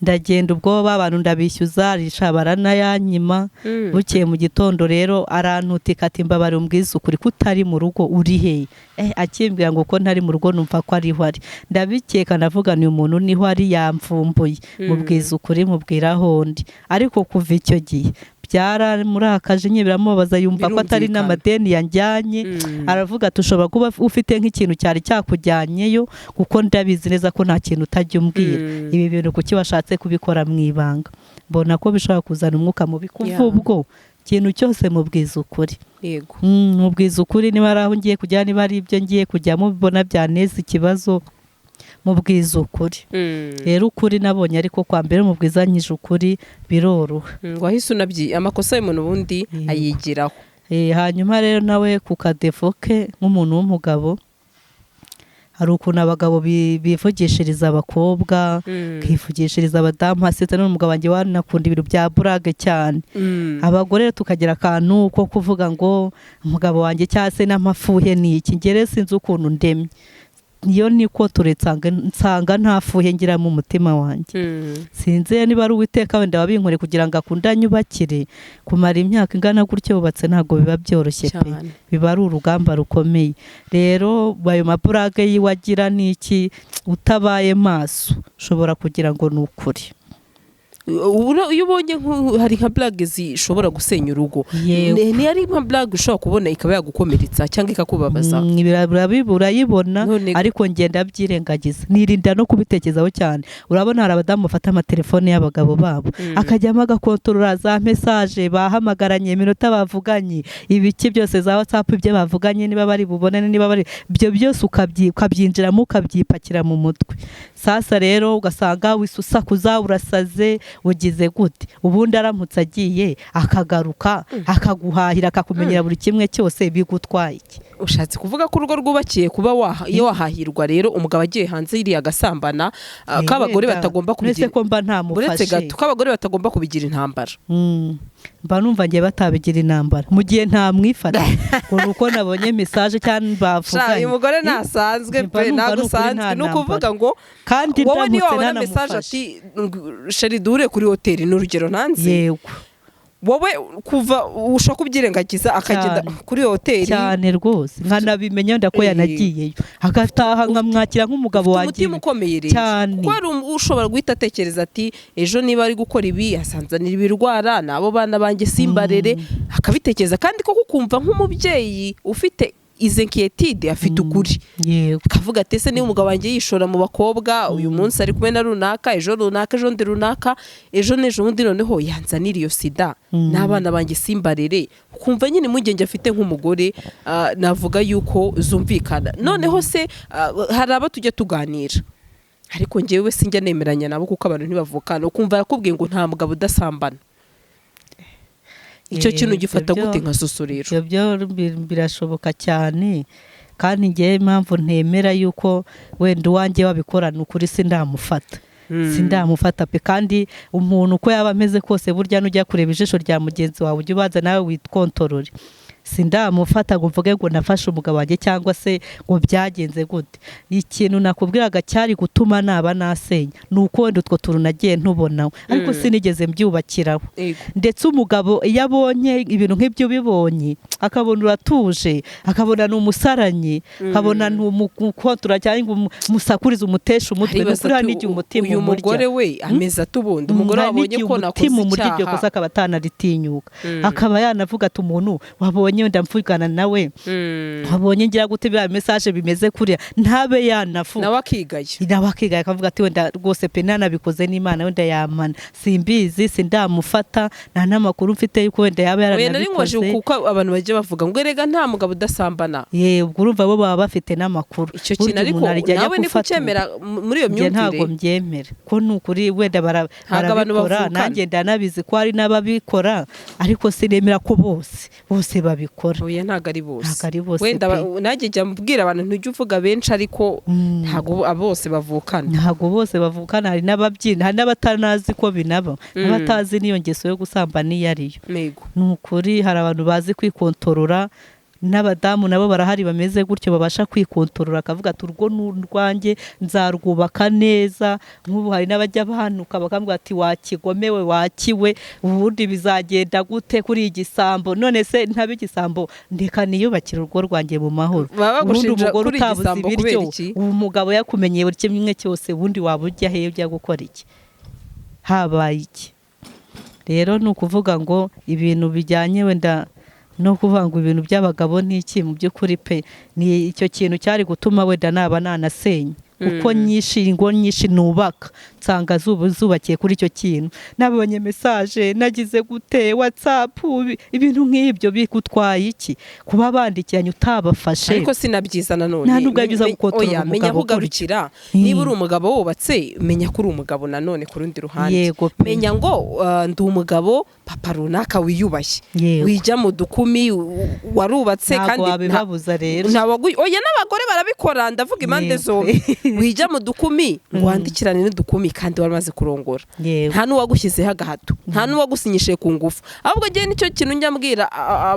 Ndagenda, ubwo abantu ndabishyuza, risha baranayanyima. Bukeye mu gitondo rero arantutika ati: "Mbabare umbwize ukuri ko utari mu rugo, uri hehe?" Akimbwira ngo ko ntari mu rugo, numva ko ariho ari, ndabikeka, ndavuga ni umuntu niho ari, yamvumbuye. Mubwiza ukuri, mubwira aho ndi, ariko kuva icyo gihe byaramurakaje nyine, biramubabaza, yumva ko atari n'amadeni yanjyanye. Aravuga ati: "Ushobora kuba ufite nk'ikintu cyari cyakujyanyeyo, kuko ndabizi neza ko nta kintu utajya umbwira. Ibi bintu kuki washatse kubikora mu ibanga?" Mbona ko bishobora kuzana umwuka mubi. Kuva ubwo ikintu cyose mubwiza ukuri. Mubwiza ukuri, niba ari aho ngiye kujya, niba ari ibyo ngiye kujyamo mbona byaneza ikibazo, mubwiza ukuri. Rero ukuri nabonye ariko kwa mbere mubwizanyije ukuri biroroha.
Wahise unabyi amakosa y'umuntu ubundi ayigiraho.
Hanyuma rero nawe ku ka défaut ke nk'umuntu w'umugabo, hari ukuntu abagabo bivugishiriza abakobwa, kivugishiriza abadamu, hasetse n'umugabo wanjye wanakunda ibintu bya blague cyane. Abagore rero tukagira akantu ko kuvuga ngo umugabo wanjye cyangwa se n'amafuhe ni iki. Ngere sinzi ukuntu ndemye, niyo niko ture nsanga nta fuhe ngira mu mutima wanjye. Sinzi niba ari Uwiteka wenda wabinkoreye kugira ngo akunde anyubakire. Kumara imyaka ingana gutyo wubatse ntabwo biba byoroshye pe. Biba ari urugamba rukomeye. Rero ayo ma blague yiwe agira n'iki, utabaye maso ushobora kugira ngo ni ukuri.
Iyo ubonye hari nka blague zishobora gusenya urugo. Ni ari nka blague ushobora kubona ikaba yagukomeretsa cyangwa ikakubabaza.
Urayibona. Ariko ngenda byirengagiza, nirinda no kubitekerezaho cyane. Urabona hari abadamu bafata amatelefone y'abagabo babo, akajyamo agakontorora za message bahamagaranye, iminota bavuganye, ibiki byose, za WhatsApp, ibyo bavuganye, niba bari bubonane, niba bari ibyo byose, ukabyinjiramo, ukabyipakira mu mutwe. Sasa rero ugasanga wisusakuza, urasaze, ugize gute. Ubundi aramutse agiye akagaruka, akaguhahira, akakumenyera buri kimwe cyose, bigutwaye iki?
Ushatse kuvuga ko urugo rwubakiye kuba iyo wahahirwa rero umugabo agiye hanze yiriya agasambana, ko abagore
Wenda,
batagomba
uretse
kubigira
ko mba
uretse
ntamufashe
gato ko abagore batagomba kubigira intambara.
Mba numva ngiye batabigira intambara mu gihe ntamwifata ngo ni uko nabonye message cyangwa
Sha,
bavuganye.
uyu mugore ntasanzwe
Mba
pe,
numva
ntabwo
ni ukuri
usanzwe.
nta
Ni ukuvuga
ntambara.
ngo
Kandi
wowe niyo
ndamutse
wabona message
nanamufashe.
ati "Chéri, duhure kuri hoteli", ni urugero ntanze,
Yego.
wowe kuva ushobora kubyirengagiza akagenda
Cyane.
kuri hoteli.
Cyane rwose, nkanabimenya wenda ko yanagiyeyo, agataha nkamwakira nk'umugabo
Ufite
wanjye.
umutima ukomeye rero.
Cyane.
Kuko hari ushobora guhita atekereza ati "Ejo niba ari gukora ibi asanzanira ibirwara n'abo bana banjye simbarere", akabitekereza kandi koko ukumva nk'umubyeyi ufite izi inquiétude afite ukuri, akavuga ati "Ese niba umugabo wanjye yishora mu bakobwa, uyu munsi ari kumwe na runaka, ejo runaka, ejo ndi runaka, ejo n'ejo bundi noneho yanzanira iyo sida n'abana banjye simbarere", ukumva nyine impungenge afite nk'umugore, navuga yuko zumvikana. Noneho se hari abo tujya tuganira, ariko ngewe sinjya nemeranya nabo kuko abantu ntibavukana, ukumva arakubwiye ngo nta mugabo udasambana. Icyo kintu gifata gute nka Soso rero?
Ibyo byo birashoboka cyane, kandi ngewe impamvu ntemera yuko wenda uwanjye wabikora ni ukuri sindamufata, sindamufata pe. Kandi umuntu uko yaba ameze kose, burya nujya kureba ijisho rya mugenzi wawe ujye ubanza nawe wikontorore. Sindamufata ngo mvuge ngo nafashe umugabo wanjye cyangwa se ngo byagenze gute. Ikintu nakubwiraga cyari gutuma naba nasenya ni uko wenda utwo tuntu nagiye ntubonaho, ariko sinigeze mbyubakiraho. Ndetse umugabo iyo abonye ibintu nk'ibyo ubibonye, akabona uratuje, akabona ni umusaranyi, akabona ni umukontora cyangwa umusakuriza, umutesha umutwe, ni
Aribaza
ukuri hari
ati,
n'igihe umutima
"Uyu
umurya.
mugore we ameze ate ubundi?" Umugore
Hari
wabonye
n'igihe
ko nakoze
umutima umurya iryo
icyaha.
kosa akaba atanaritinyuka, akaba yanavuga ati "Umuntu wabonye wenda mvugana nawe, wabonye ngira gute, biriya message bimeze kuriya", ntabe yanavuga.
Nawe akigaya.
Nawe akigaya, akavuga ati "Wenda rwose pe nanabikoze n'Imana wenda yamana." Simbizi, sindamufata, nta n'amakuru mfite yuko wenda yaba
Oya, nari nkoje
yaranabikoze.
kuko abantu bajya bavuga ngo erega nta mugabo udasambana.
Ye, ubwo urumva bo baba bafite n'amakuru.
Icyo
Burya
kintu ariko
umuntu hari igihe ajya
nawe ni
gufata
kucyemera muri iyo
Njye ntabwo
myumvire?
mbyemera ko ni ukuri wenda
Ntabwo abantu
barabikora.
bavukana.
Nanjye ndanabizi ko hari n'ababikora, ariko sinemera ko bose bose babikora.
Oya, ntabwo ari bose.
Ntabwo ari bose
Wenda
pe.
nanjye njya mbwira abantu ntujya uvuga benshi, ariko ntabwo bose bavukana.
Ntabwo bose bavukana. Hari n'ababyina, hari n'abatanazi ko binaba, n'abatazi n'iyo ngeso yo gusambana iyo ariyo. Ni ukuri hari abantu bazi kwikontorora, n'abadamu nabo barahari bameze gutyo, babasha kwikontorora, akavuga ati "Urwo ni urwanjye, nzarwubaka neza." Nk'ubu hari n'abajya bahanuka bakambwira ati "Wakigomewe, wakiwe, ubundi bizagenda gute kuri iyi gisambo?" None se ntabe igisambo, ndeka niyubakire urugo rwanjye mu mahoro.
Baba
Ubundi
bagushinja
umugore
kuri
utabuze
igisambo kubera
ibiryo,
iki?
ubu umugabo yakumenyeye buri kimwe cyose, ubundi waba ujya hehe, ujya gukora iki, habaye iki? Rero ni ukuvuga ngo ibintu bijyanye wenda no kuvuga ngo ibintu by'abagabo ni iki, mu by'ukuri pe ni icyo kintu cyari gutuma wenda naba nanasenya, kuko nyinshi, ingo nyinshi nubaka nsanga zubakiye kuri icyo kintu. Nabonye message, nagize gute, WhatsApp, ibintu nk'ibyo bigutwaye iki kuba bandikiranye utabafashe?
Ariko sinabyiza nanone.
Nta nubwo ari byiza gukontorora
Oya, menya aho
umugabo gutyo.
ugarukira. Niba uri umugabo wubatse, menya ko uri umugabo nanone ku rundi ruhande.
Yego pe.
Menya ngo ndi umugabo, papa runaka wiyubashye, wijya mu dukumi, warubatse.
Ntabwo
Kandi
wabibabuza rero.
Oya, n'abagore barabikora, ndavuga impande zombi. Wijya mu dukumi ngo wandikirane n'udukumi kandi waramaze kurongora. Nta n'uwagushyizeho agahato, nta n'uwagusinyishije ku ngufu. Ahubwo njyewe nicyo kintu njya mbwira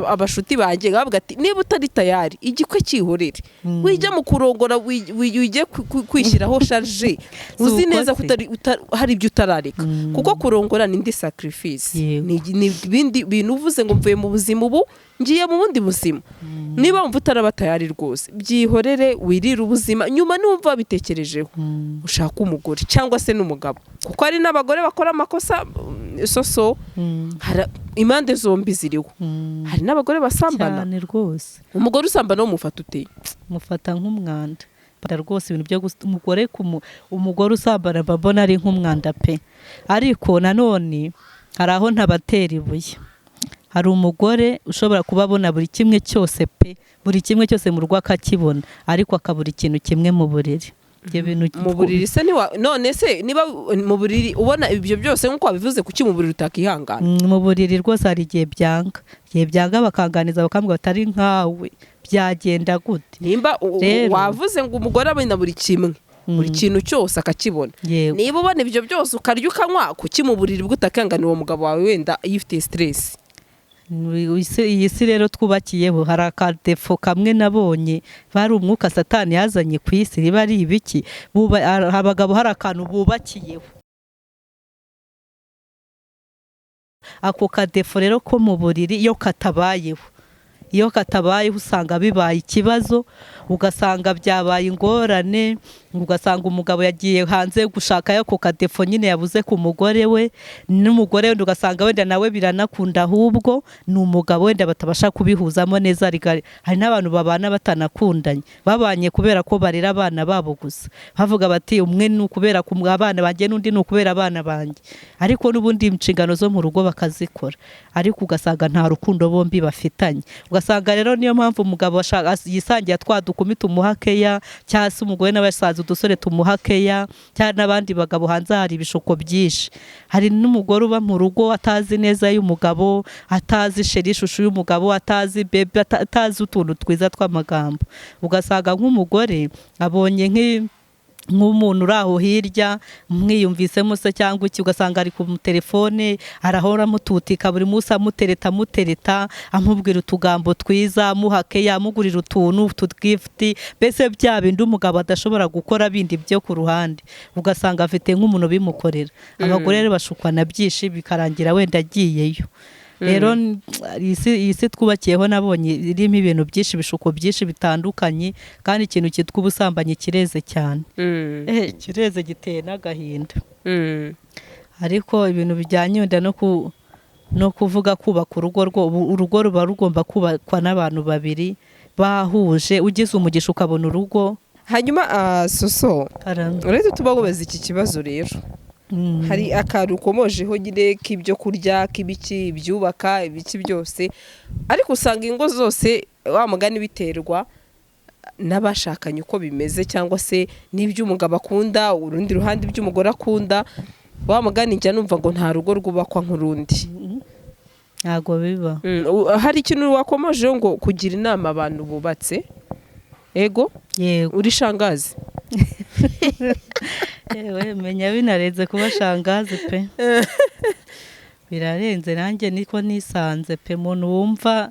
abashuti banjye, bavuga ati "Niba utari tayari, igikwe cyihorere." Wijya mu kurongora wijye kwishyiraho charge uzi
uko
neza ko
se.
hari ibyo utarareka, kuko kurongora ni indi sacrifice. Ni ibindi bintu uvuze ngo mvuye mu buzima ubu ngiye mu bundi buzima. Niba wumva utaraba tayari rwose, byihorere, wirire ubuzima. Nyuma numva wabitekerejeho, ushaka umugore cyangwa se n'umugabo, kuko hari n'abagore bakora amakosa. Soso, impande zombi ziriho. Hari n'abagore basambana.
Cyane rwose.
Umugore usambana wo mufata ute?
Mufata nk'umwanda. Bara rwose ibintu byo umugore umugore usambana mba mbona ari nk'umwanda pe. Ariko nanone hari aho ntabatera ibuye. Hari umugore ushobora kuba abona buri kimwe cyose pe, buri kimwe cyose mu rugo akakibona, ariko akabura ikintu kimwe mu buriri. Ibyo bintu
Mu buriri se none se niba mu buriri ubona ibyo byose nk'uko wabivuze, kuki mu buriri utakihangana?
Mu buriri rwose hari igihe byanga, igihe byanga bakanganiza, bakambwira batari nkawe byagenda gute?
Nimba
Rero-
wavuze ngo umugore abona buri kimwe, buri kintu cyose akakibona,
Yego.
niba ubona ibyo byose, ukarya, ukanywa, kuki mu buriri bwo utakihanganira uwo mugabo wawe wenda yifitiye stress?
Iyi si rero twubakiyeho, hari akadefo kamwe nabonye, bari umwuka Satani yazanye ku isi, riba ari ibiki. Abagabo hari akantu bubakiyeho. Ako kadefo rero ko mu buriri, iyo katabayeho usanga bibaye ikibazo, ugasanga byabaye ingorane, ugasanga umugabo yagiye hanze gushaka ako kadefo nyine yabuze ku mugore we, n'umugore wenda ugasanga wenda nawe biranakunda, ahubwo ni umugabo wenda batabasha kubihuzamo neza. Hari n'abantu babana batanakundanye, babanye kubera ko barera abana babo gusa, bavuga bati umwe ni ukubera ku abana banjye, n'undi ni ukubera abana banjye, ariko n'ubundi inshingano zo mu rugo bakazikora, ariko ugasanga nta rukundo bombi bafitanye. Ugasanga rero niyo mpamvu umugabo yisangiye twa dukumi tumuha keya, cyangwa se umugore nawe yasanze udusore tumuha keya, cyangwa n'abandi bagabo hanze hari ibishuko byinshi. Hari n'umugore uba mu rugo atazi neza y'umugabo, atazi chéri, ishusho y'umugabo, atazi bébé, atazi utuntu twiza tw'amagambo. Ugasanga nk'umugore abonye nk'umuntu uri aho hirya, mwiyumvisemo se cyangwa iki, ugasanga ari ku telefone arahora amututika buri munsi, amutereta, amutereta, amubwira utugambo twiza, amuha keya, amugurira utuntu utugift, mbese bya bindi umugabo adashobora gukora bindi byo ku ruhande, ugasanga afite nk'umuntu ubimukorera. Abagore rero bashukwa na byinshi, bikarangira wenda agiyeyo. Rero iyi si twubakiyeho nabonye irimo ibintu byinshi, ibishuko byinshi bitandukanye, kandi ikintu cyitwa ubusambanyi kireze cyane. Kireze, giteye n'agahinda. Ariko ibintu bijyanye wenda no kuvuga kubaka urugo rwo, urugo ruba rugomba kubakwa n'abantu babiri bahuje, ugize umugisha ukabona urugo.
Hanyuma Soso,
Karame.
uretse tuba wubaza iki kibazo rero, hari akantu ukomojeho nyine k'ibyo kurya, k'ibiki, ibyubaka, ibiki byose, ariko usanga ingo zose wa mugani biterwa n'abashakanye uko bimeze, cyangwa se n'ibyo umugabo akunda, urundi ruhande ibyo umugore akunda. Wa mugani njya numva ngo nta rugo rwubakwa nk'urundi.
Ntabwo biba.
Hari ikintu wakomojeho ngo kugira inama abantu bubatse, ego?
Yego.
Uri shangazi?
Yewe, menya binarenze kuba shangazi pe, birarenze. Nanjye niko nisanze pe. Umuntu wumva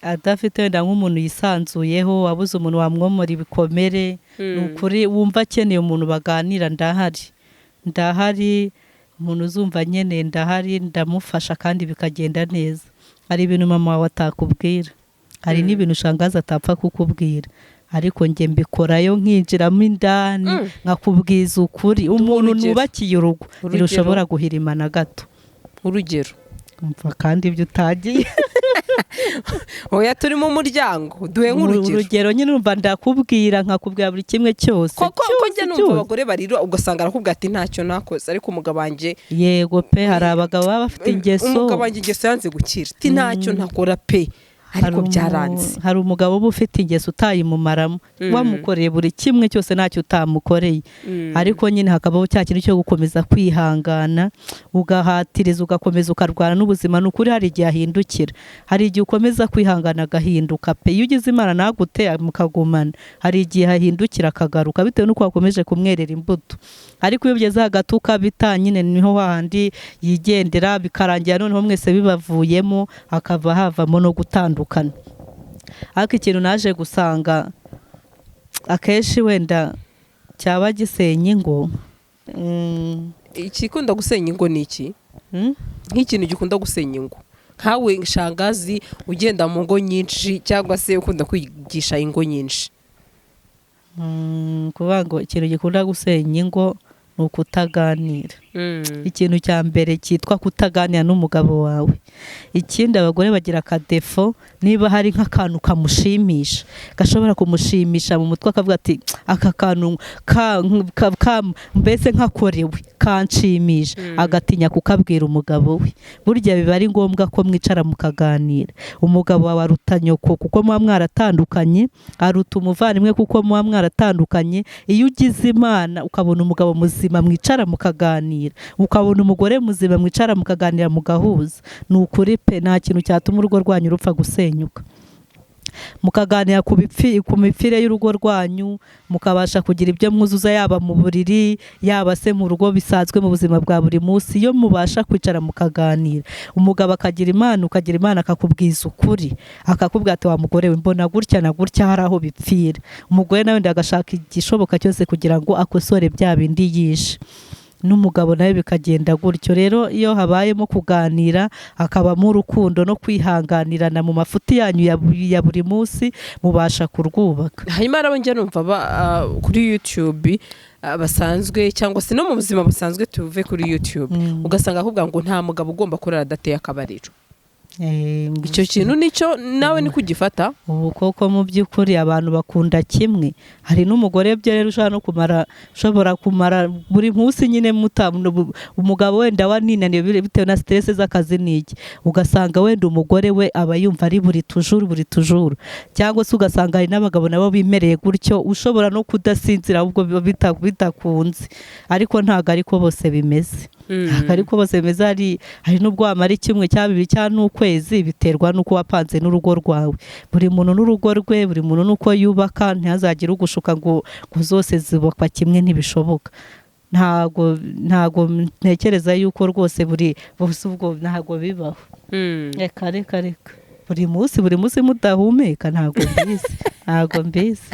adafite wenda nk'umuntu yisanzuyeho, wabuze umuntu wamwomora ibikomere, ni ukuri wumva akeneye umuntu baganira, ndahari, ndahari. Umuntu uzumva nkeneye, ndahari, ndamufasha kandi bikagenda neza. Hari ibintu mama wawe atakubwira, hari n'ibintu shangazi atapfa kukubwira, ariko njye mbikorayo, nkinjiramo indani, nkakubwiza ukuri. Umuntu
Urugero.
nubakiye urugo
Urugero.
ntirushobora guhirima na gato.
Urugero.
Umva kandi ibyo utagiye.
Oya, turi mu muryango, duhe nk'urugero.
Urugero nyine, urumva, ndakubwira, nkakubwira buri kimwe cyose.
Koko ko
Cyose,
njya numva
cyose.
abagore barira, ugasanga arakubwira ati ntacyo nakoze, ariko umugabo wanjye
Yego pe, hari abagabo baba bafite ingeso.
Umugabo wanjye ingeso yanze gukira, ati ntacyo ntakora pe, ariko byaranze.
Hari umugabo uba ufite ingeso utayimumaramo, wamukoreye buri kimwe cyose, ntacyo utamukoreye, ariko nyine hakabaho cya kintu cyo gukomeza kwihangana, ugahatiriza, ugakomeza ukarwana n'ubuzima. Ni ukuri hari igihe ahindukira, hari igihe ukomeza kwihangana agahinduka pe. Iyo ugize Imana ntagute mukagumana, hari igihe ahindukira akagaruka bitewe n'uko wakomeje kumwerera imbuto. Ariko iyo ugeze hagati ukabita nyine, niho hahandi yigendera, bikarangira noneho mwese bibavuyemo, hakava havamo no gutandukana. Ariko ikintu naje gusanga akenshi wenda cyaba gisenya ingo,
Ikikunda gusenya ingo ni iki? Nk'ikintu gikunda gusenya ingo, nkawe shangazi ugenda mu ngo nyinshi, cyangwa se ukunda kwigisha ingo nyinshi.
Kuvuga ngo ikintu gikunda gusenya ingo ni ukutaganira. Ikintu cya mbere cyitwa kutaganira n'umugabo wawe. Ikindi, abagore bagira akadefo, niba hari nk'akantu kamushimisha, gashobora kumushimisha mu mutwe, akavuga ati aka kantu mbese nkakorewe kanshimisha, agatinya kukabwira umugabo we. Burya biba ari ngombwa ko mwicara mukaganira. Umugabo wawe aruta nyoko kuko muba mwaratandukanye, aruta umuvandimwe kuko muba mwaratandukanye. Iyo ugize Imana ukabona umugabo muzima mwicara mukaganira, ukabona umugore muzima mwicara mukaganira mugahuza, ni ukuri pe, nta kintu cyatuma urugo rwanyu rupfa gusenyuka. Mukaganira ku mipfire y'urugo rwanyu, mukabasha kugira ibyo mwuzuza, yaba mu buriri, yaba se mu rugo bisanzwe, mu buzima bwa buri munsi. Iyo mubasha kwicara mukaganira, umugabo akagira Imana, ukagira Imana, akakubwiza ukuri, akakubwira ati wa mugore we, mbona gutya na gutya, hari aho bipfira. Umugore nawe agashaka igishoboka cyose kugira ngo akosore bya bindi yishe, n'umugabo nawe bikagenda gutyo. Rero iyo habayemo kuganira, hakabamo urukundo no kwihanganirana mu mafuti yanyu ya buri munsi, mubasha kurwubaka.
Hanyuma hari abo njya numva kuri YouTube basanzwe, cyangwa se no mu buzima busanzwe, tuve kuri YouTube, ugasanga akubwira ngo nta mugabo ugomba kurara adateye akabariro. Icyo kintu nicyo nawe ni kugifata?
Ubu koko mu by'ukuri abantu bakunda kimwe. Hari n'umugore byo rero ushobora no kumara, ushobora kumara buri munsi nyine umugabo wenda waninaniwe bitewe na stress z'akazi n'iki, ugasanga wenda umugore we aba yumva ari buri tujuru buri tujuru, cyangwa se ugasanga hari n'abagabo nabo bimereye gutyo, ushobora no kudasinzira ahubwo biba bidakunze. Ariko ntabwo ariko bose bimeze, ntabwo ariko bose bimeze. Hari n'ubwo wamara icyumwe cya bibiri cyangwa n'ukwezi, biterwa n'uko wapanze n'urugo rwawe. Buri muntu n'urugo rwe, buri muntu n'uko yubaka. Ntihazagire ugushuka ngo zose zubakwa kimwe, ntibishoboka. Ntago ntekereza yuko rwose buri bose, ubwo ntago bibaho. Reka reka reka, buri munsi buri munsi mudahumeka, ntago mbizi, ntago mbizi.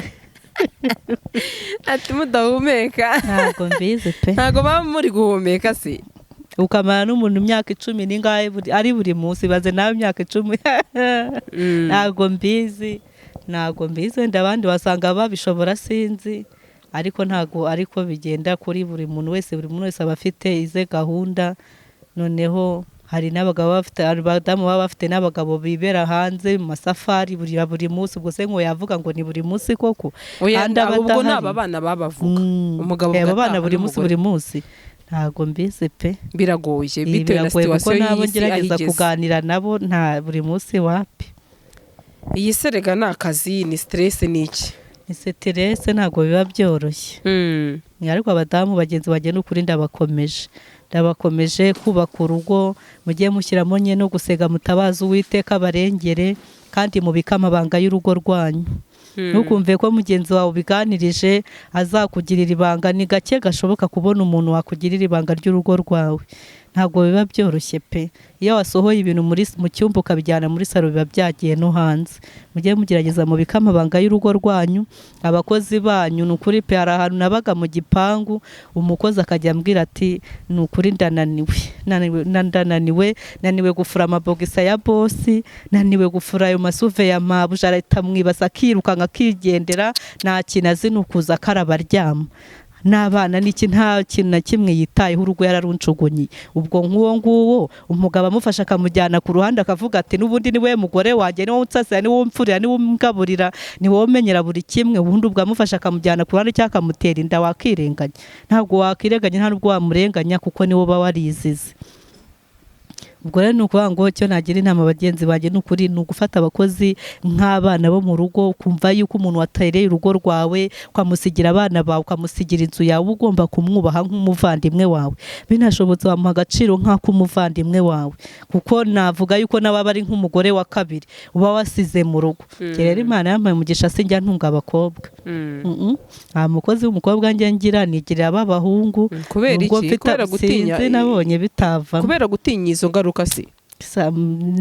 Ati mudahumeka.
Ntago mbizi pe.
Ntago baba muri guhumeka se?
Ukamara n'umuntu imyaka 10 n'ingahe ari buri munsi, baze nawe imyaka 10. Ntago mbizi, ntago mbizi. Wenda abandi wasanga babishobora, sinzi, ariko ntago ariko bigenda kuri buri muntu wese. Buri muntu wese aba afite ize gahunda. Noneho hari n'abagabo bafite, hari abadamu baba bafite n'abagabo bibera hanze mu masafari buri munsi. Ubwo se ngo yavuga ngo ni buri munsi koko?
Oya,
Kandi aba
ubwo ni
adahari.
aba bana babavuga umugabo
aba
ugataha
bana buri munsi
n'umugore.
Buri munsi ntago mbizi pe.
Biragoye
Ibi
bitewe na
biragoye kuko
situation
nabo
y'isi aho
ngerageza
igeze.
kuganira nabo, nta buri munsi, wapi.
Iyi serega ni akazi, ni stress, ni iki?
Ni stress, ntabwo biba byoroshye. Ariko abadamu bagenzi bagenda, ukuri ndabakomeje, ndabakomeje kubaka urugo, mujye mushyiramo nye no gusega, mutabaza Uwiteka abarengere, kandi mubike amabanga y'urugo rwanyu. Ntukumve ko mugenzi wawe ubiganirije azakugirira ibanga. Ni gake gashoboka kubona umuntu wakugirira ibanga ry'urugo rwawe, ntabwo biba byoroshye pe. Iyo wasohoye ibintu mu cyumba ukabijyana muri salo, biba byagiye no hanze. Mujye mugerageza mubike amabanga y'urugo rwanyu, abakozi banyu. Ni ukuri pe, hari ahantu nabaga mu gipangu, umukozi akajya ambwira ati ni ukuri ndananiwe, ndananiwe, naniwe gufura amabogisa ya bosi, naniwe gufura ayo masuve ya mabuja. Arahita amwibasa akirukanka akigendera, nta kintu azi, ni ukuza akaraba aryama n'abana n'iki, nta kintu na kimwe yitayeho, urugo yararuncugunyiye. Ubwo nk'uwo nguwo umugabo amufasha akamujyana ku ruhande, akavuga ati n'ubundi ni we mugore wanjye, ni wowe unsasira, ni wowe umfurira, ni wowe umgaburira, ni wowe umenyera buri kimwe. Ubundi ubwo amufasha akamujyana ku ruhande cyangwa akamutera inda, wakirenganya? Ntabwo wakirenganya, nta nubwo wamurenganya, kuko niwo uba warizize. Ubwo rero ni ukuvuga ngo icyo nagira inama bagenzi banjye, ni ukuri, ni ugufata abakozi nk'abana bo mu rugo, ukumva yuko umuntu watereye urugo rwawe, ukamusigira abana bawe, ukamusigira inzu yawe, uba ugomba kumwubaha nk'umuvandimwe wawe. Binashobotse wamuha agaciro nk'ak'umuvandimwe wawe, kuko navuga yuko nawe aba ari nk'umugore wa kabiri uba wasize mu rugo. Njye rero Imana yampaye umugisha, sinjya ntunga abakobwa. Nta mukozi w'umukobwa njya ngira, nigirira ab'abahungu.
Kubera
Nubwo
iki?
mfite
Kubera gutinya?
Sinzi, nabonye bitavamo.
Kubera gutinya izo ngaruka se?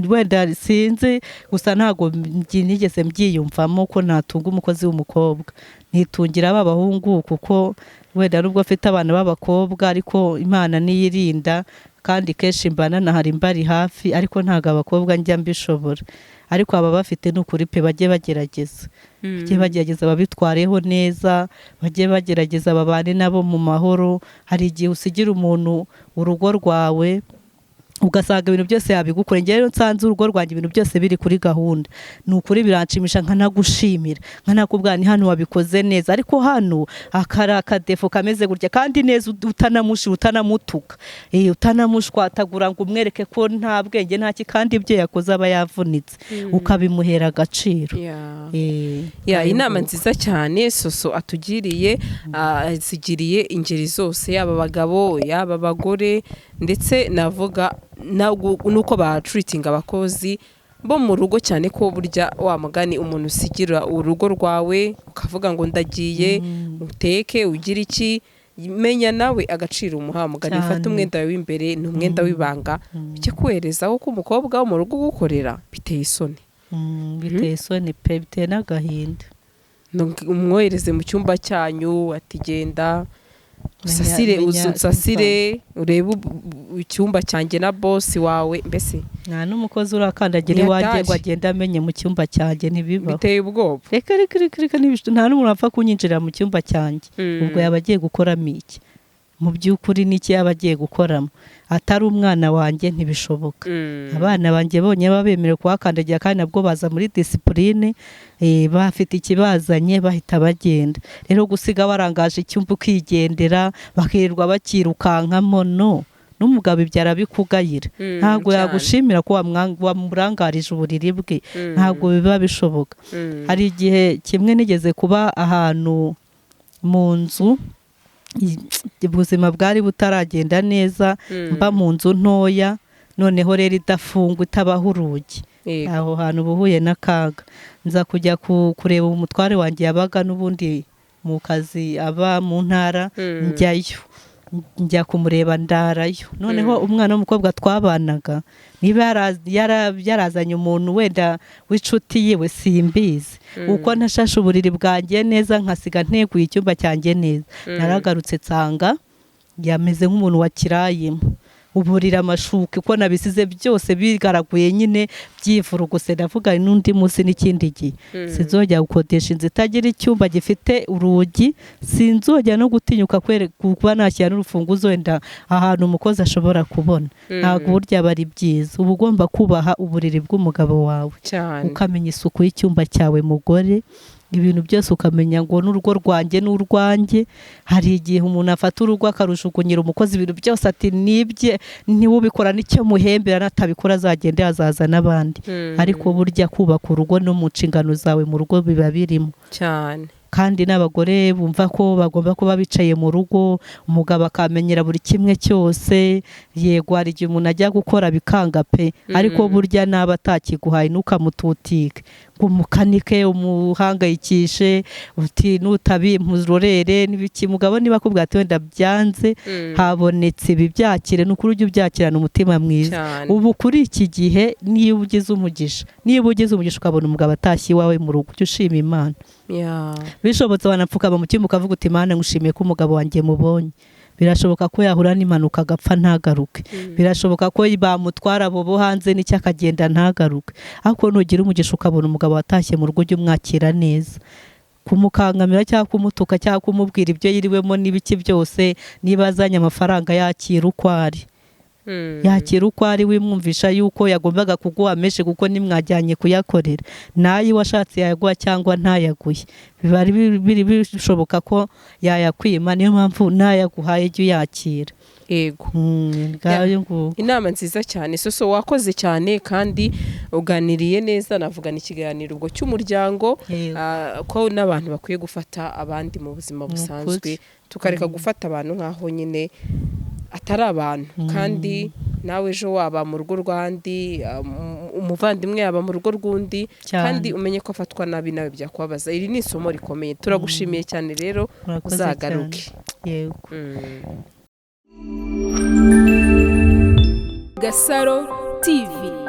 Wenda sinzi, gusa ntabwo nigeze mbyiyumvamo ko natunga umukozi w'umukobwa. Nitungira aba bahungu, kuko wenda nubwo mfite abana b'abakobwa, ariko Imana niyirinda. Kandi kenshi mbana nahari mbari hafi, ariko ntabwo abakobwa njya mbishobora. Ariko aba bafite ni ukuri pe, bajye bagerageza, bajye bagerageza babitwareho neza, bajye bagerageza babane nabo mu mahoro. Hari igihe usigira umuntu urugo rwawe ugasanga ibintu byose yabigukora. Njyewe rero nsanze urugo rwanjye ibintu byose biri kuri gahunda, ni ukuri biranshimisha, nkanagushimira, nkanakubwira ni hano wabikoze neza, ariko hano akari akadefo kameze gutya, kandi neza utanamushira, utanamutuka, utanamushwatagura ngo umwereke ko nta bwenge nta ki, kandi ibyo yakoze aba yavunitse, ukabimuhera agaciro.
Ya,
Ayo
inama
nguko.
nziza cyane Soso atugiriye, zigiriye ingeri zose, yaba abagabo, yaba abagore, ndetse navuga nuko batreatinga abakozi bo mu rugo, cyane ko burya wa mugani umuntu usigira urugo rwawe ukavuga ngo ndagiye, uteke, ugire iki, menya nawe agaciro umuha. Mugani ufate umwenda wawe w'imbere, ni umwenda w'ibanga, ujye kuwerezaho ko umukobwa wo mu rugo ugukorera biteye isoni.
Biteye isoni pe, biteye n'agahinda.
Umwohereze mu cyumba cyanyu ati genda usasire, usasire, urebe icyumba cyanjye na bosi wawe mbese.
Nta n'umukozi urakandagira
Ni
iwanjye
hatari.
ngo agende amenye mu cyumba cyanjye, ntibibaho.
Biteye ubwoba.
Reka reka reka reka, nta n'umuntu wapfa kunyinjirira mu cyumba cyanjye. Ubwo yaba agiye gukoramo iki? Mu by'ukuri n'iki yaba agiye gukoramo atari umwana wanjye? Ntibishoboka. Abana banjye bonyine baba bemerewe kuhakandagira, kandi nabwo baza muri discipline, bafite ikibazanye, bahita bagenda. Rero gusiga warangaje icyumba ukigendera, bakirirwa bakirukankamo, no n'umugabo ibyo arabikugayira. Ntabwo yagushimira ko wamurangarije uburiri bwe. Ntabwo biba bishoboka. Hari igihe kimwe nigeze kuba ahantu mu nzu, ubuzima bwari butaragenda neza, mba mu nzu ntoya, noneho rero idafungwa, itabaho urugi. Aho hantu uba uhuye n'akaga. Nza kujya kureba umutware wanjye, yabaga n'ubundi mu kazi, aba mu ntara. Njyayo, njya kumureba, ndarayo. Noneho umwana w'umukobwa twabanaga, niba yarazanye umuntu wenda w'inshuti yiwe, simbizi, uko ntashashe uburiri bwanjye neza, nkasiga nteguye icyumba cyanjye neza, naragarutse nsanga yameze nk'umuntu wakirayemo uburira, amashuka uko nabisize byose bigaraguye nyine byivuruguse. Ndavuga n'undi munsi n'ikindi gihe sinzongera gukodesha inzu itagira icyumba gifite urugi, sinzongera no gutinyuka kuba nashyira n'urufunguzo wenda ahantu umukozi ashobora kubona. Ntabwo burya aba ari byiza. Uba ugomba kubaha uburiri bw'umugabo wawe, ukamenya isuku y'icyumba cyawe, mugore, ibintu byose ukamenya ngo n'urugo rwanjye n'urwanjye. Hari igihe umuntu afata urugo akarujugunyira umukozi, ibintu byose ati nibye, ntiwubikora n'icyo muhembera, natabikora azagende azaza n'abandi. Ariko burya kubaka urugo no mu nshingano zawe mu rugo biba birimo. Kandi n'abagore bumva ko bagomba kuba bicaye mu rugo, umugabo akamenyera buri kimwe cyose. Yego, hari igihe umuntu ajya gukora bikanga pe, ariko burya naba atakiguhaye ntukamututike ngo umukanike, umuhangayikishe uti nutabimpuzurorere n'ibiki. Mugabo niba akubwira ati wenda byanze, habonetse ibi, byakire. Ni ukuri ujye ubyakirana umutima mwiza. Ubu kuri iki gihe, niba ugize umugisha ukabona umugabo atashye iwawe mu rugo, ujye ushima Imana. Bishobotse wanapfukama mu cyumba ukavuga uti: "Imana, ngushimiye ko umugabo wanjye mubonye." Birashoboka ko yahura n'impanuka agapfa ntagaruke. Birashoboka ko bamutwara abo bo hanze n'icyo akagenda ntagaruke. Ariko nugira umugisha ukabona umugabo watashye mu rugo, ujye umwakira neza. Kumukangamira cyangwa kumutuka cyangwa kumubwira ibyo yiriwemo n'ibiki byose, niba azanye amafaranga, yakira uko ari. Yakira uko ari, wimwumvisha yuko yagombaga kuguha menshi kuko nimwajyanye kuyakorera. Nayo washatse yayaguha cyangwa ntayaguhe, biba ari biri bishoboka ko yayakwima. Niyo mpamvu nayaguhaye jya uyakira. Ngayo nguko.
Inama nziza cyane, Soso, wakoze cyane kandi uganiriye neza. Navugana ikiganiro ubwo cy'umuryango, ko n'abantu bakwiye gufata abandi mu buzima
Ni
busanzwe,
ukuri.
tukareka gufata abantu nk'aho nyine atari abantu. Kandi nawe ejo waba mu rugo rw'andi, umuvandimwe yaba mu rugo rw'undi, kandi umenye ko afatwa nabi nawe byakubabaza. Iri ni isomo rikomeye. Turagushimiye cyane rero.
Murakoze
Uzagaruke.
cyane. Yego.
Gasaro TV.